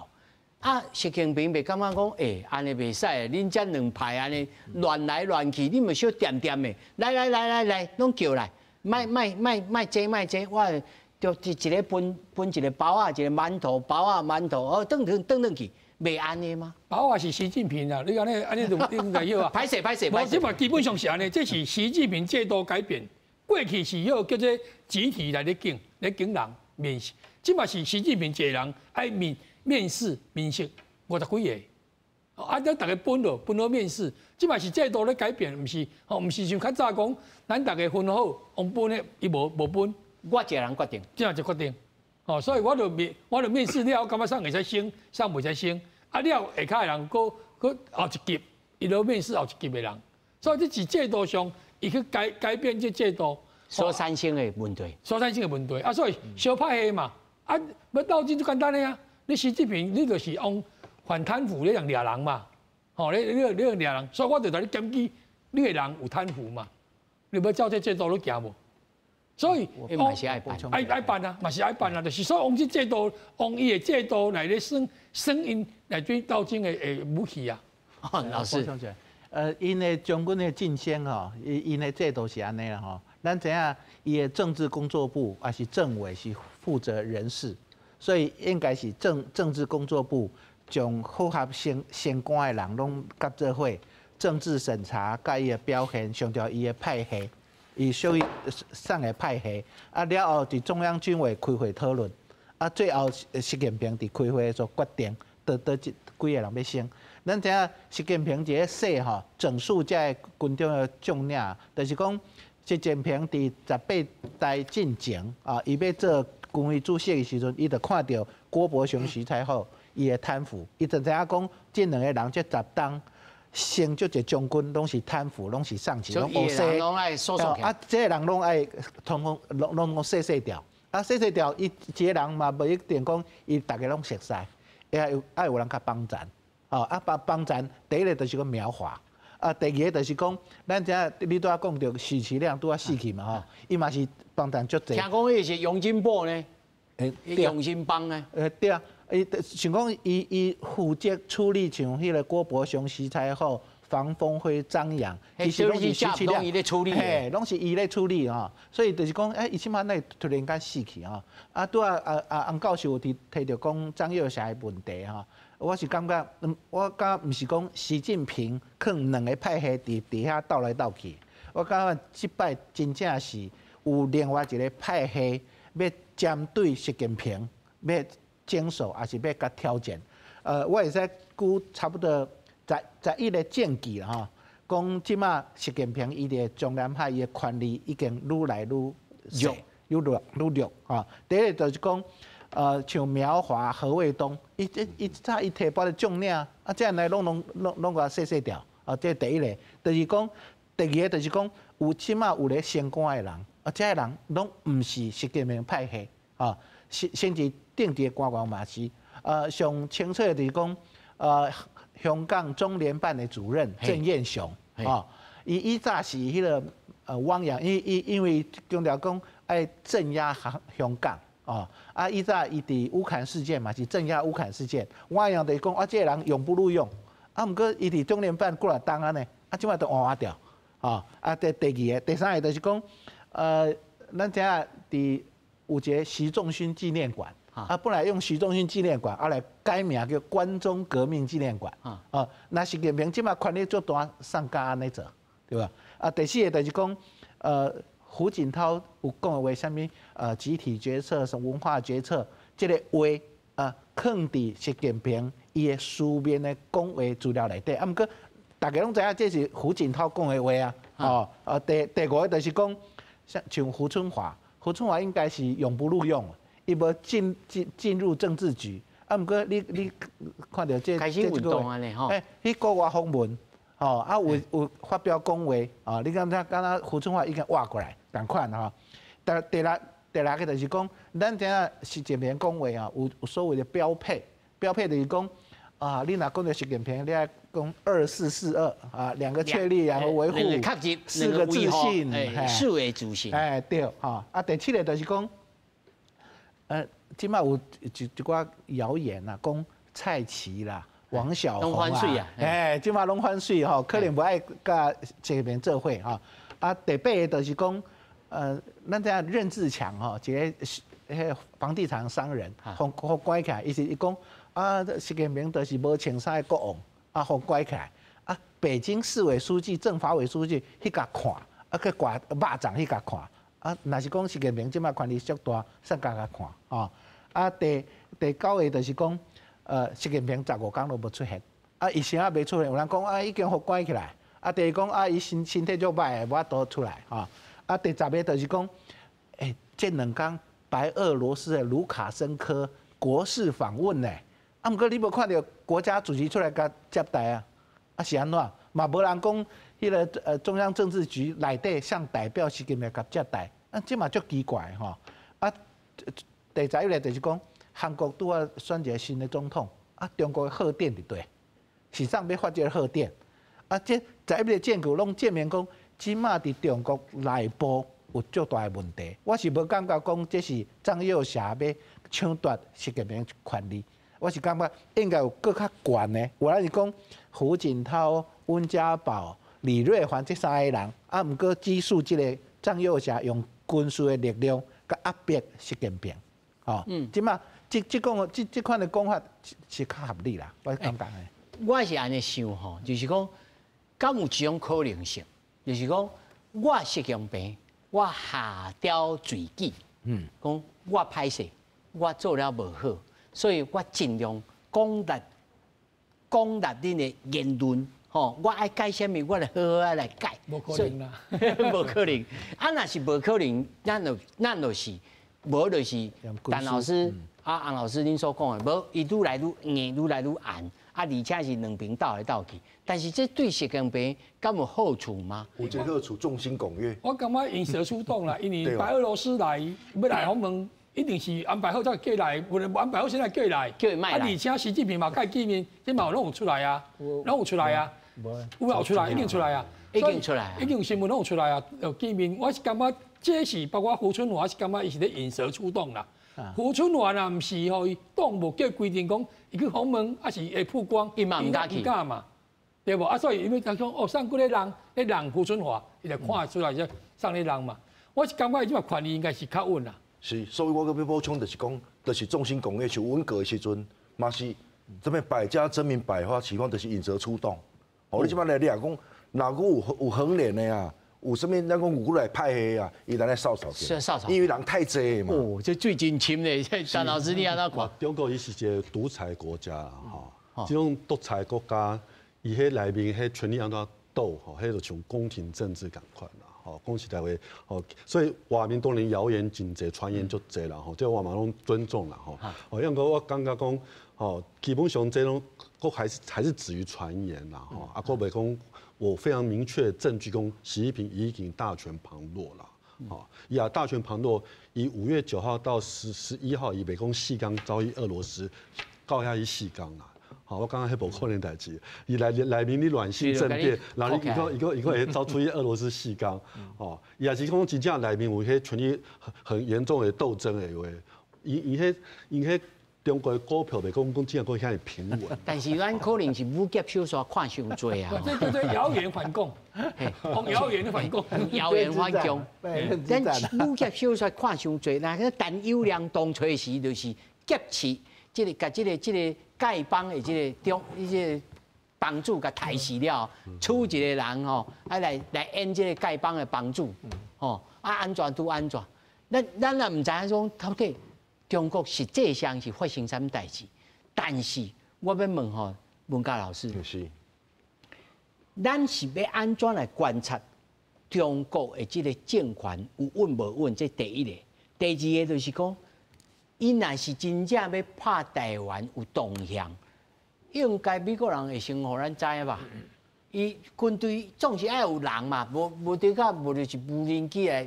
啊，習近平袂感覺講，欸，按呢袂使，恁這兩派按呢亂來亂去，你咪小恬恬的，來來來來來，攏叫來，莫莫莫莫爭莫爭，我就一個分分一個包仔，一個饅頭包仔饅頭，哦，轉轉轉轉去，袂按呢嗎？包仔是習近平啊，你按呢按呢就應該有啊。歹勢歹勢歹勢。這嘛基本上是按呢，這是習近平制度改變。過去是彼個叫做集體來咧揀咧揀人面試，這嘛是習近平一個人愛面試50幾個，啊，咱逐家分落分好面試，這嘛是制度咧改變，毋是吼，毋是像較早講，咱逐家分好，用分的，伊無分，我一個人決定，這樣就決定，吼，所以我就面試了，我感覺啥會使升，啥袂使升，啊了下跤的人閣閣後一級，伊就面試後一級的人，所以這是制度上，伊去改變這制度所產生的問題，所產生的問題，啊，所以相拍戲嘛，啊，欲鬥爭足簡單的啊。你習近平，你就是用反貪腐咧樣掠人嘛，吼，你掠人，所以我就共你檢舉，你的人有貪腐嘛，你欲照這制度咧行無？所以嘛是愛辦，愛辦啊，嘛是愛辦啊，就是所以用這制度，用伊的制度來咧耍耍𪜶來對鬥爭的武器啊。老師，𪜶的將軍的晉升吼，𪜶的制度是按呢啦吼。咱知影，伊的政治工作部抑是政委是負責人事。所以應該是政治工作部將符合相關的人攏佮做伙政治審查，佮伊的表現，上調伊的派系，伊屬於上個派系。啊，了後佇中央軍委開會討論，啊，最後習近平佇開會做決定，佗佗幾個人欲升。咱知影習近平一个說吼，整肅這個軍中的將領，就是講習近平佇十八大進前啊，伊欲做軍委主席的時陣，伊就看著郭伯雄、徐才厚伊的貪腐，伊就知影講這兩个人這十冬升足濟將軍，攏是貪腐，攏是送錢，攏烏西。攏愛收拾。啊，這个人攏愛統統攏攏攏洗洗掉。啊，洗洗掉，伊一个人嘛無一定講伊逐个攏熟似，會有愛有人較幫贊。哦，啊幫幫贊，第一个就是講苗華，啊，第二个就是講，咱知影你拄仔講著許其亮拄仔死去嘛吼，伊嘛是幫贊足濟。聽講彼是楊金寶呢？楊金邦呢？對啊，伊想講伊伊負責處理像彼个郭伯雄、徐才厚、房峰輝、張揚，其實攏是許其亮伊咧處理，嘿，攏是伊咧處理吼，所以就是講，欸，伊這擺哪會突然間死去吼？啊，拄仔啊啊洪教授有提提著講張又俠的問題吼。我是感覺，我感覺毋是講習近平可能兩个派系佇佇遐鬥來鬥去，我感覺這擺真正是有另外一个派系欲針對習近平，欲整肅，抑是欲共挑戰。我會使舉差不多11个證據啦吼，講這馬習近平伊佇中南海伊的權力已經愈來愈弱，愈來愈弱吼。第一个就是講，像苗華、何衛東，伊這伊早伊提拔的將領，啊，這樣來攏攏攏攏共洗洗掉，啊，這第一个。就是講，第二个就是講，有這馬有咧升官的人，啊，這个人攏毋是習近平派系，啊，甚至政治的官員嘛是，上清楚的就是講，香港中聯辦的主任鄭雁雄，啊，伊以早是彼个汪洋，伊伊因為強調講愛鎮壓香港。哦，啊，以早伊佇烏坎事件嘛，是鎮壓烏坎事件，汪洋就是講啊，這个人永不錄用，啊，毋過伊佇中聯辦過來當按呢，啊，這擺都換換掉，哦，啊，第第二个、第三个就是講，咱知影佇有一个習仲勳紀念館，啊，本來用習仲勳紀念館，啊來改名叫關中革命紀念館，啊，那習近平這擺權力足大，上敢按呢做，對吧？啊，第四个就是講，胡錦濤有講的話，啥物？集體決策、什文化決策，這個話啊，囥佇習近平伊的書面的講話資料內底。啊，毋過大家攏知影這是胡錦濤講的話啊。哦，啊，第第五个就是講，像像胡春華，胡春華應該是永不錄用，伊無進進進入政治局。啊，毋過你你看著這開始運動按呢吼？欸，去國外訪問，吼，啊有有發表講話，哦，你感覺敢若胡春華已經活過來？仝款吼，第第六第六个就是講，咱知影習近平講話啊，有所謂的標配，標配就是講啊，你若講著習近平，你愛講2442啊，兩個確立，兩個維護，四個自信，四個自信，哎對，吼，啊第七个就是講，這擺有一一寡謠言啊，講蔡奇啦、王小洪啊，哎，這擺攏反水吼，可能無愛佮習近平做伙吼。啊，第八个就是講。咱知影任志強吼，一个彼个房地產商人，予予關起來，伊是伊講啊，習近平就是無穿衫的國王，啊，予關起來，啊，北京市委書記、政法委書記去共看，啊，去掛肉粽去共看，啊，若是講習近平這擺權力足大，啥共共看，吼，啊，第第九个就是講，習近平15工都無出現，啊，伊啥袂出現？有人講啊，已經予關起來，啊，第二講啊，伊身身體足歹，無法度出來，吼。啊，第十个就是講，欸，這兩工白俄羅斯的盧卡申科國事訪問呢，啊，毋過你無看著國家主席出來共接待啊？啊是按怎？嘛無人講，彼个中央政治局內底向代表習近平共接待，啊，這嘛足奇怪吼。啊，第11个就是講，韓國拄仔選一个新的總統，啊，中國的賀電佇佗，是啥欲發這个賀電？啊，這十一个證據攏證明講。這擺佇中國內部有足大的問題，我是無感覺講這是張又俠欲搶奪習近平權力，我是感覺應該有閣較懸的，有人是講胡錦濤、溫家寶、李瑞環這三个人，啊，毋過指使這个張又俠用軍事的力量共壓迫習近平，吼，這馬這這講這這款的講法是較合理啦，我感覺的。我是按呢想吼，就是講，敢有這種可能性，就是講，我習近平，我下調罪己，講我歹勢，我做了無好，所以我盡量廣納廣納恁的言論，吼，我愛改啥物，我來好好仔來改。無可能啦，無可能。啊，若是無可能，咱就是，無就是陳老師啊，洪老師恁所講的，無伊愈來愈硬，愈來愈硬。啊，而且是兩邊鬥來鬥去，但是這對習近平敢有好處嗎？有這個好處，眾星拱月。我感覺引蛇出洞啦，因為白俄羅斯來欲來訪問，一定是安排好才過來，無安排好先來過來。叫伊莫來。啊，而且習近平嘛，共伊見面，這嘛攏有出來啊，攏有出來啊，有有出來，一定出來啊，已經出來，已經有新聞攏有出來啊，有見面。我是感覺這是包括胡春華，我是感覺伊是咧引蛇出洞啦。胡春華若毋是吼，伊黨無叫規定講，伊去訪問，抑是會曝光，伊嘛毋敢去，毋敢嘛，對無？啊，所以因為他講哦，送幾个人，咧人胡春華，伊就看得出來這送咧人嘛。我是感覺伊這馬權力應該是較穩啦。是，所以我閣欲補充，就是講，就是眾星拱月，像文革的時陣，嘛是這物百家爭鳴，百花齊放，就是引蛇出洞。哦，你這擺來你若講，若閣有橫臉的啊？有啥物？咱講有過來派系啊，伊來掃掃去，因為人太濟嘛。哦，這水真深咧，陳老師你按怎看？中國伊是一個獨裁國家吼，這種獨裁國家，伊彼內面彼權力按怎鬥吼，彼就像宮廷政治仝款啦，吼，講實在話，吼，所以外面當然謠言真濟，傳言足濟啦，吼，這我嘛攏尊重啦，吼。哦，因為我感覺講，吼，基本上這種閣還是止於傳言啦，吼，啊，閣袂講。我非常明確證據，講習近平已經大權旁落了，吼，伊也大權旁落，伊5月9號到11號，伊袂講四工走去俄羅斯，到遐去四工啦，吼，我感覺彼無可能代誌，伊內面你亂性政變，然後伊閣會走出去俄羅斯四工，吼，伊也是講真正內面有彼權力很嚴重的鬥爭的話，伊彼中國的股票袂講講真正閣遐爾平穩。但是咱可能是武俠小說看傷濟啊。這叫做謠言反共，講謠言的反共，謠言反共。咱武俠小說看傷濟，那個陳友諒當初時就是劫持，這個共這個丐幫的這個中，這個幫主共刣死了，娶一個人吼，啊來演這個丐幫的幫主，吼啊按怎拄按怎，咱也毋知影講到底。中國實際上是發生啥物代誌？但是我欲問吼文嘉老師，是，咱是欲按怎來觀察中國的這個政權有穩無穩？這第一個，第二個就是講，伊若是真正欲拍台灣有動向，應該美國人會先予咱知吧？伊軍隊總是愛有人嘛，無無得甲無就是無人機來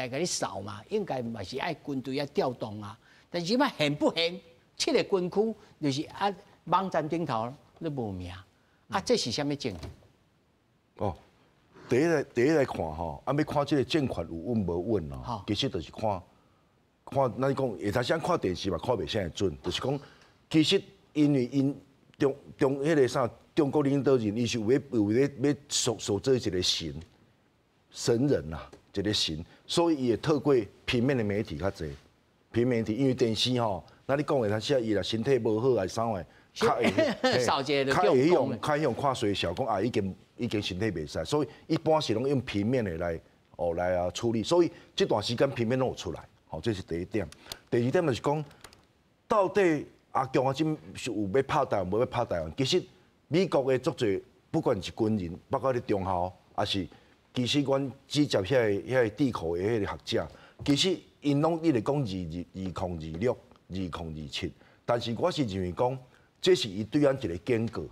共你掃嘛，應該嘛是愛軍隊愛調動啊。但是這擺現不現？七個軍區就是啊，網站頂頭都無名，啊，這是啥物證？哦，第一來看吼，啊，欲看這個政權有穩無穩哦，其實就是看看，咱講會頭先看電視嘛，看袂啥會準，就是講其實因為𪜶中中彼個啥中國領導人，伊是有咧欲塑造一個神人啊，一個神，所以伊會透過平面的媒體較濟。平面媒體，因為電視吼，那你講的，他寫伊若身體無好還是啥話，較會較會用看衰小，講啊已經身體袂使，所以一般是攏用平面的來啊處理，所以這段時間平面攏有出來，吼，這是第一點。第二點就是講，到底阿共啊這是有欲拍台灣，無欲拍台灣？其實美國的足濟，不管是軍人，包括咧中校，抑是其實阮直接遐個智庫的彼個學者，其實。𪜶攏一直講2026、2027，但是我是認為講，這是伊對咱一個警告，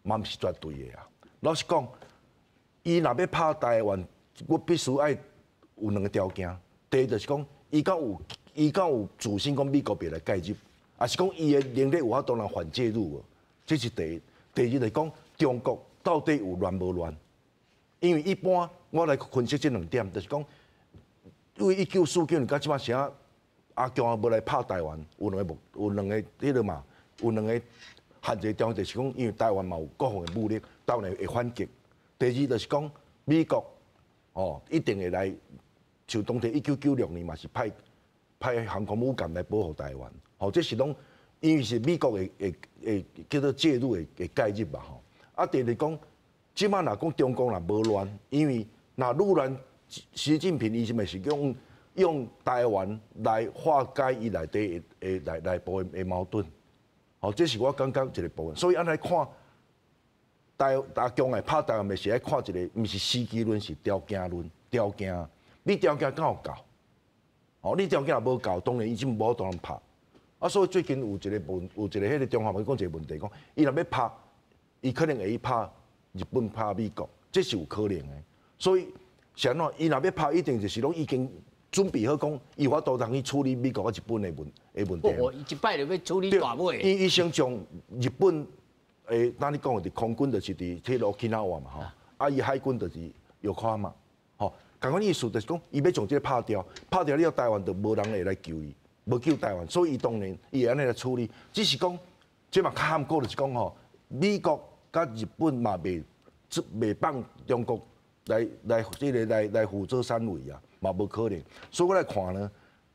嘛毋是絕對的啊。老實講，伊若欲拍台灣，我必須愛有兩个條件。第一就是講，伊敢有自信講美國袂來介入，抑是講伊的能力有法度通反介入無？這是第一。第二就是講，中國到底有亂無亂？因為一般我來分析這兩點，就是講。為1949年到這擺時阿共欲來拍台灣，有兩個彼個嘛，有兩個限制條件，就是講，因為台灣嘛有國防的武力，台灣會反擊。第二就是講，美國哦一定會來，像當地1996年嘛是派派航空母艦來保護台灣，吼，這是攏因為是美國會叫做介入的介入嘛，吼。啊，第二講，這擺若講中共若無亂，因為若愈亂，習近平伊是咪是用台灣來化解伊內底的內部的矛盾，吼，這是我感覺一個部分。所以按呢看，台共會拍台灣，是愛看一個，毋是時機論，是條件論，條件。你條件敢有夠？哦，你條件若無夠，當然伊就無當然拍。啊，所以最近有一個彼個中華民講一個問題，講伊若欲拍，伊可能會去拍日本、拍美國，這是有可能的。所以是按怎？伊若欲拍，一定就是攏已經準備好講，伊有法度通去處理美國佮日本的問題。哦，伊一擺就欲處理大尾。伊先將日本的，咱咧講的佇空軍就是佇彼個沖繩嘛吼，啊，伊海軍就是玉科嘛，吼。仝款意思就是講，伊欲將這个拍掉，拍掉了後，台灣就無人會來救伊，無救台灣，所以伊當然伊會按呢來處理。只是講，這嘛較坎坷就是講吼，美國佮日本嘛袂放中國來這个來輔佐三位啊，嘛無可能。所以我來看呢，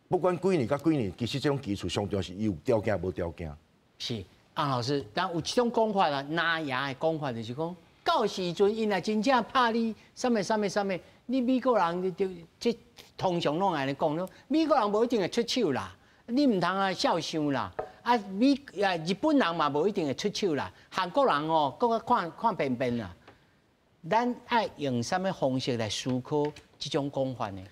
不管幾年佮幾年，其實這種技術上重要是有條件無條件。是，洪老師，但有一種講法啊，拿牙的講法就是講，到時陣𪜶若真正拍你，啥物啥物啥物。你美國人就這通常攏按呢講咯，美國人無一定會出手啦，你毋通啊痟想啦。啊美啊日本人嘛無一定會出手啦，韓國人哦，閣較看看便便啦。咱愛用啥物方式來思考這種講法呢？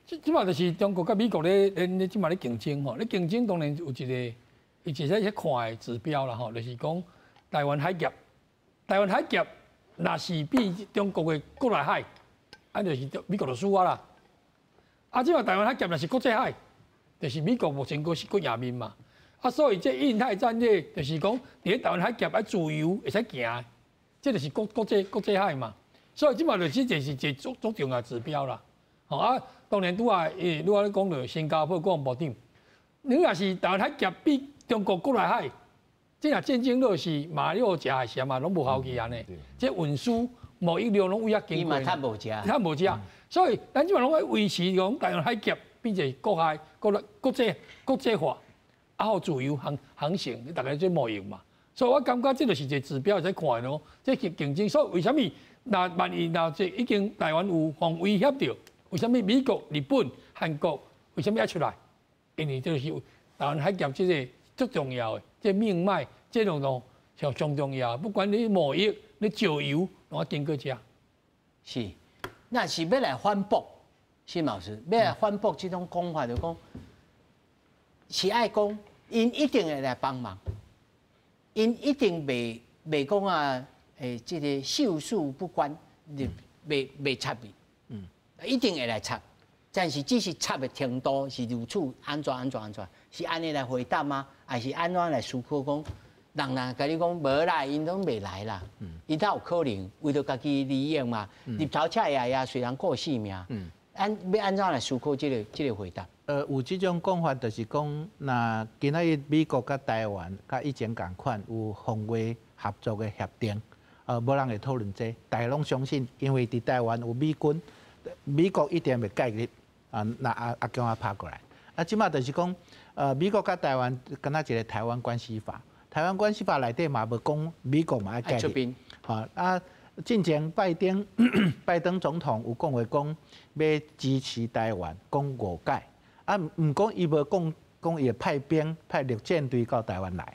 這這擺就是中國佮美國咧這擺咧競爭吼，咧競爭當然有一個，伊一個咧看的指標啦吼，就是講台灣海峽，台灣海峽若是變中國的國內海，啊，就是美國就輸啊啦。啊，這擺台灣海峽若是國際海，就是美國目前閣是閣贏面嘛。啊，所以這印太戰略就是講，佇咧台灣海峽愛自由會使行，這就是國際海嘛。所以這擺就是這是一個足足重要指標啦。吼啊，當然拄仔，欸，拄仔咧講著新加坡國防部長，你若是台灣海峽變中國國內海，這若戰爭落是馬六甲海峽嘛，攏無效去按呢。這運輸貿易量攏為遐經過，伊嘛趁無食，趁無食。所以咱這擺攏愛維持講台灣海峽變成國海、國內、國際化，啊，予自由航行，你逐家做貿易嘛。所以我感覺這就是一個指標，會使看的咯。這競爭，所以為啥物若萬一若這已經台灣有予威脅著？為啥物美國、日本、韓國為啥物愛出來？因為這是台灣海峽這個足重要的，這個命脈，這種都上重要。不管你貿易、你石油，攏愛經過遮。是，若是欲來反駁，辛老師欲來反駁這種講法，就講是愛講，𪜶一定會來幫忙，𪜶一定袂講啊，欸，這個袖手不管，袂插你，一定會來插，但是只是插的程度是如此按怎按怎按怎，是按呢來回答嗎？還是按怎來思考講？人若共你講無啦，𪜶攏袂來啦，𪜶哪有可能為著家己利益嘛？日頭赤掖掖，隨人顧性命。按欲按怎來思考這個回答？有這種講法，就是講，若今仔日美國佮台灣佮以前仝款有防衛合作的協定，無人會討論這個，大家攏相信，因為佇台灣有美軍，美國一定會介入，啊，若阿共仔拍過來。啊，這擺就是講，美國佮台灣敢若一個台灣關係法，台灣關係法內底嘛無講美國嘛愛介入，吼啊，進前拜登總統有講話講欲支持台灣，講五擺，啊，毋過伊無講講伊會派兵派陸戰隊到台灣來，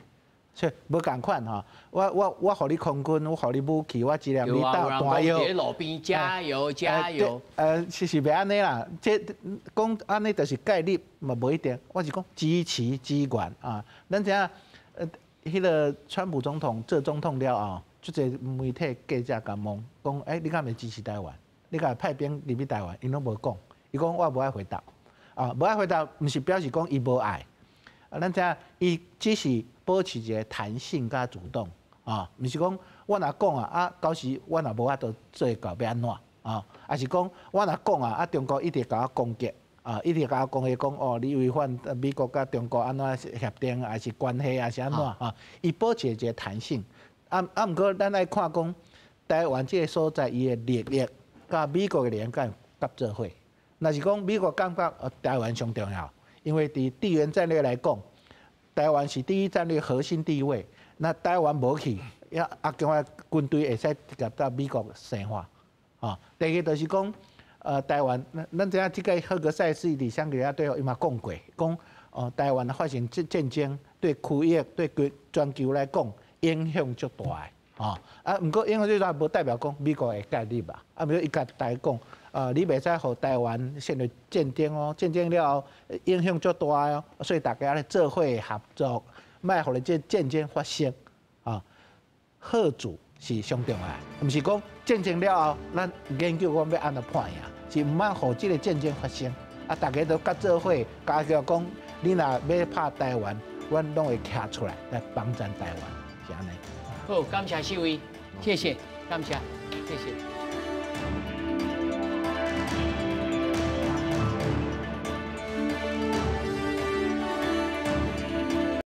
所以無仝款吼。我予你空軍，我予你武器，我支援你打彈藥。佇路邊加油加油。是袂按呢啦，這講按呢就是介入嘛，無一定。我是講支持支援啊。咱知影，彼個川普總統做總統了後，足濟媒體記者共問，講，欸，你敢會支持台灣？你敢會派兵入去台灣？𪜶攏無講，伊講我無愛回答。啊，無愛回答，毋是表示講伊無愛。啊，咱知影，伊只是保持一個彈性佮主動。啊，毋是講我若講啊，啊，到時我若無法度做會到，欲按怎？啊，抑是講我若講啊，啊，中國一直共我攻擊，啊，一直共我攻擊講哦，你違反美國佮中國按怎協定，還是關係，還是按怎？啊，伊保持一個彈性。啊啊，毋過咱愛看講台灣這個所在，伊的利益佮美國的利益敢會合做伙。若是講美國感覺台灣上重要，因為佇地緣戰略來講，台灣是第一戰略核心地位，那台灣無去，也阿共的軍隊會使直接到美國生活。吼，第二個就是講，台灣，咱知影這個赫格塞斯佇香格里拉對話伊嘛講過，講哦，台灣發生戰爭對區域對全球來講影響足大的，吼，啊，毋過影響足大無代表講美國會介入啊，啊，毋過伊共大家講，你袂使予台灣陷入戰爭哦，戰爭了後影響足大哦，所以大家咧做伙合作，莫予這戰爭發生，啊，嚇阻是上重要的，毋是講戰爭了後，咱研究講欲按怎破贏，是毋通予這个戰爭發生。啊，大家都佮做伙，加強講，你若欲拍台灣，阮攏會徛出來來幫贊台灣，是按呢。好，感謝四位，謝謝，感謝，謝謝。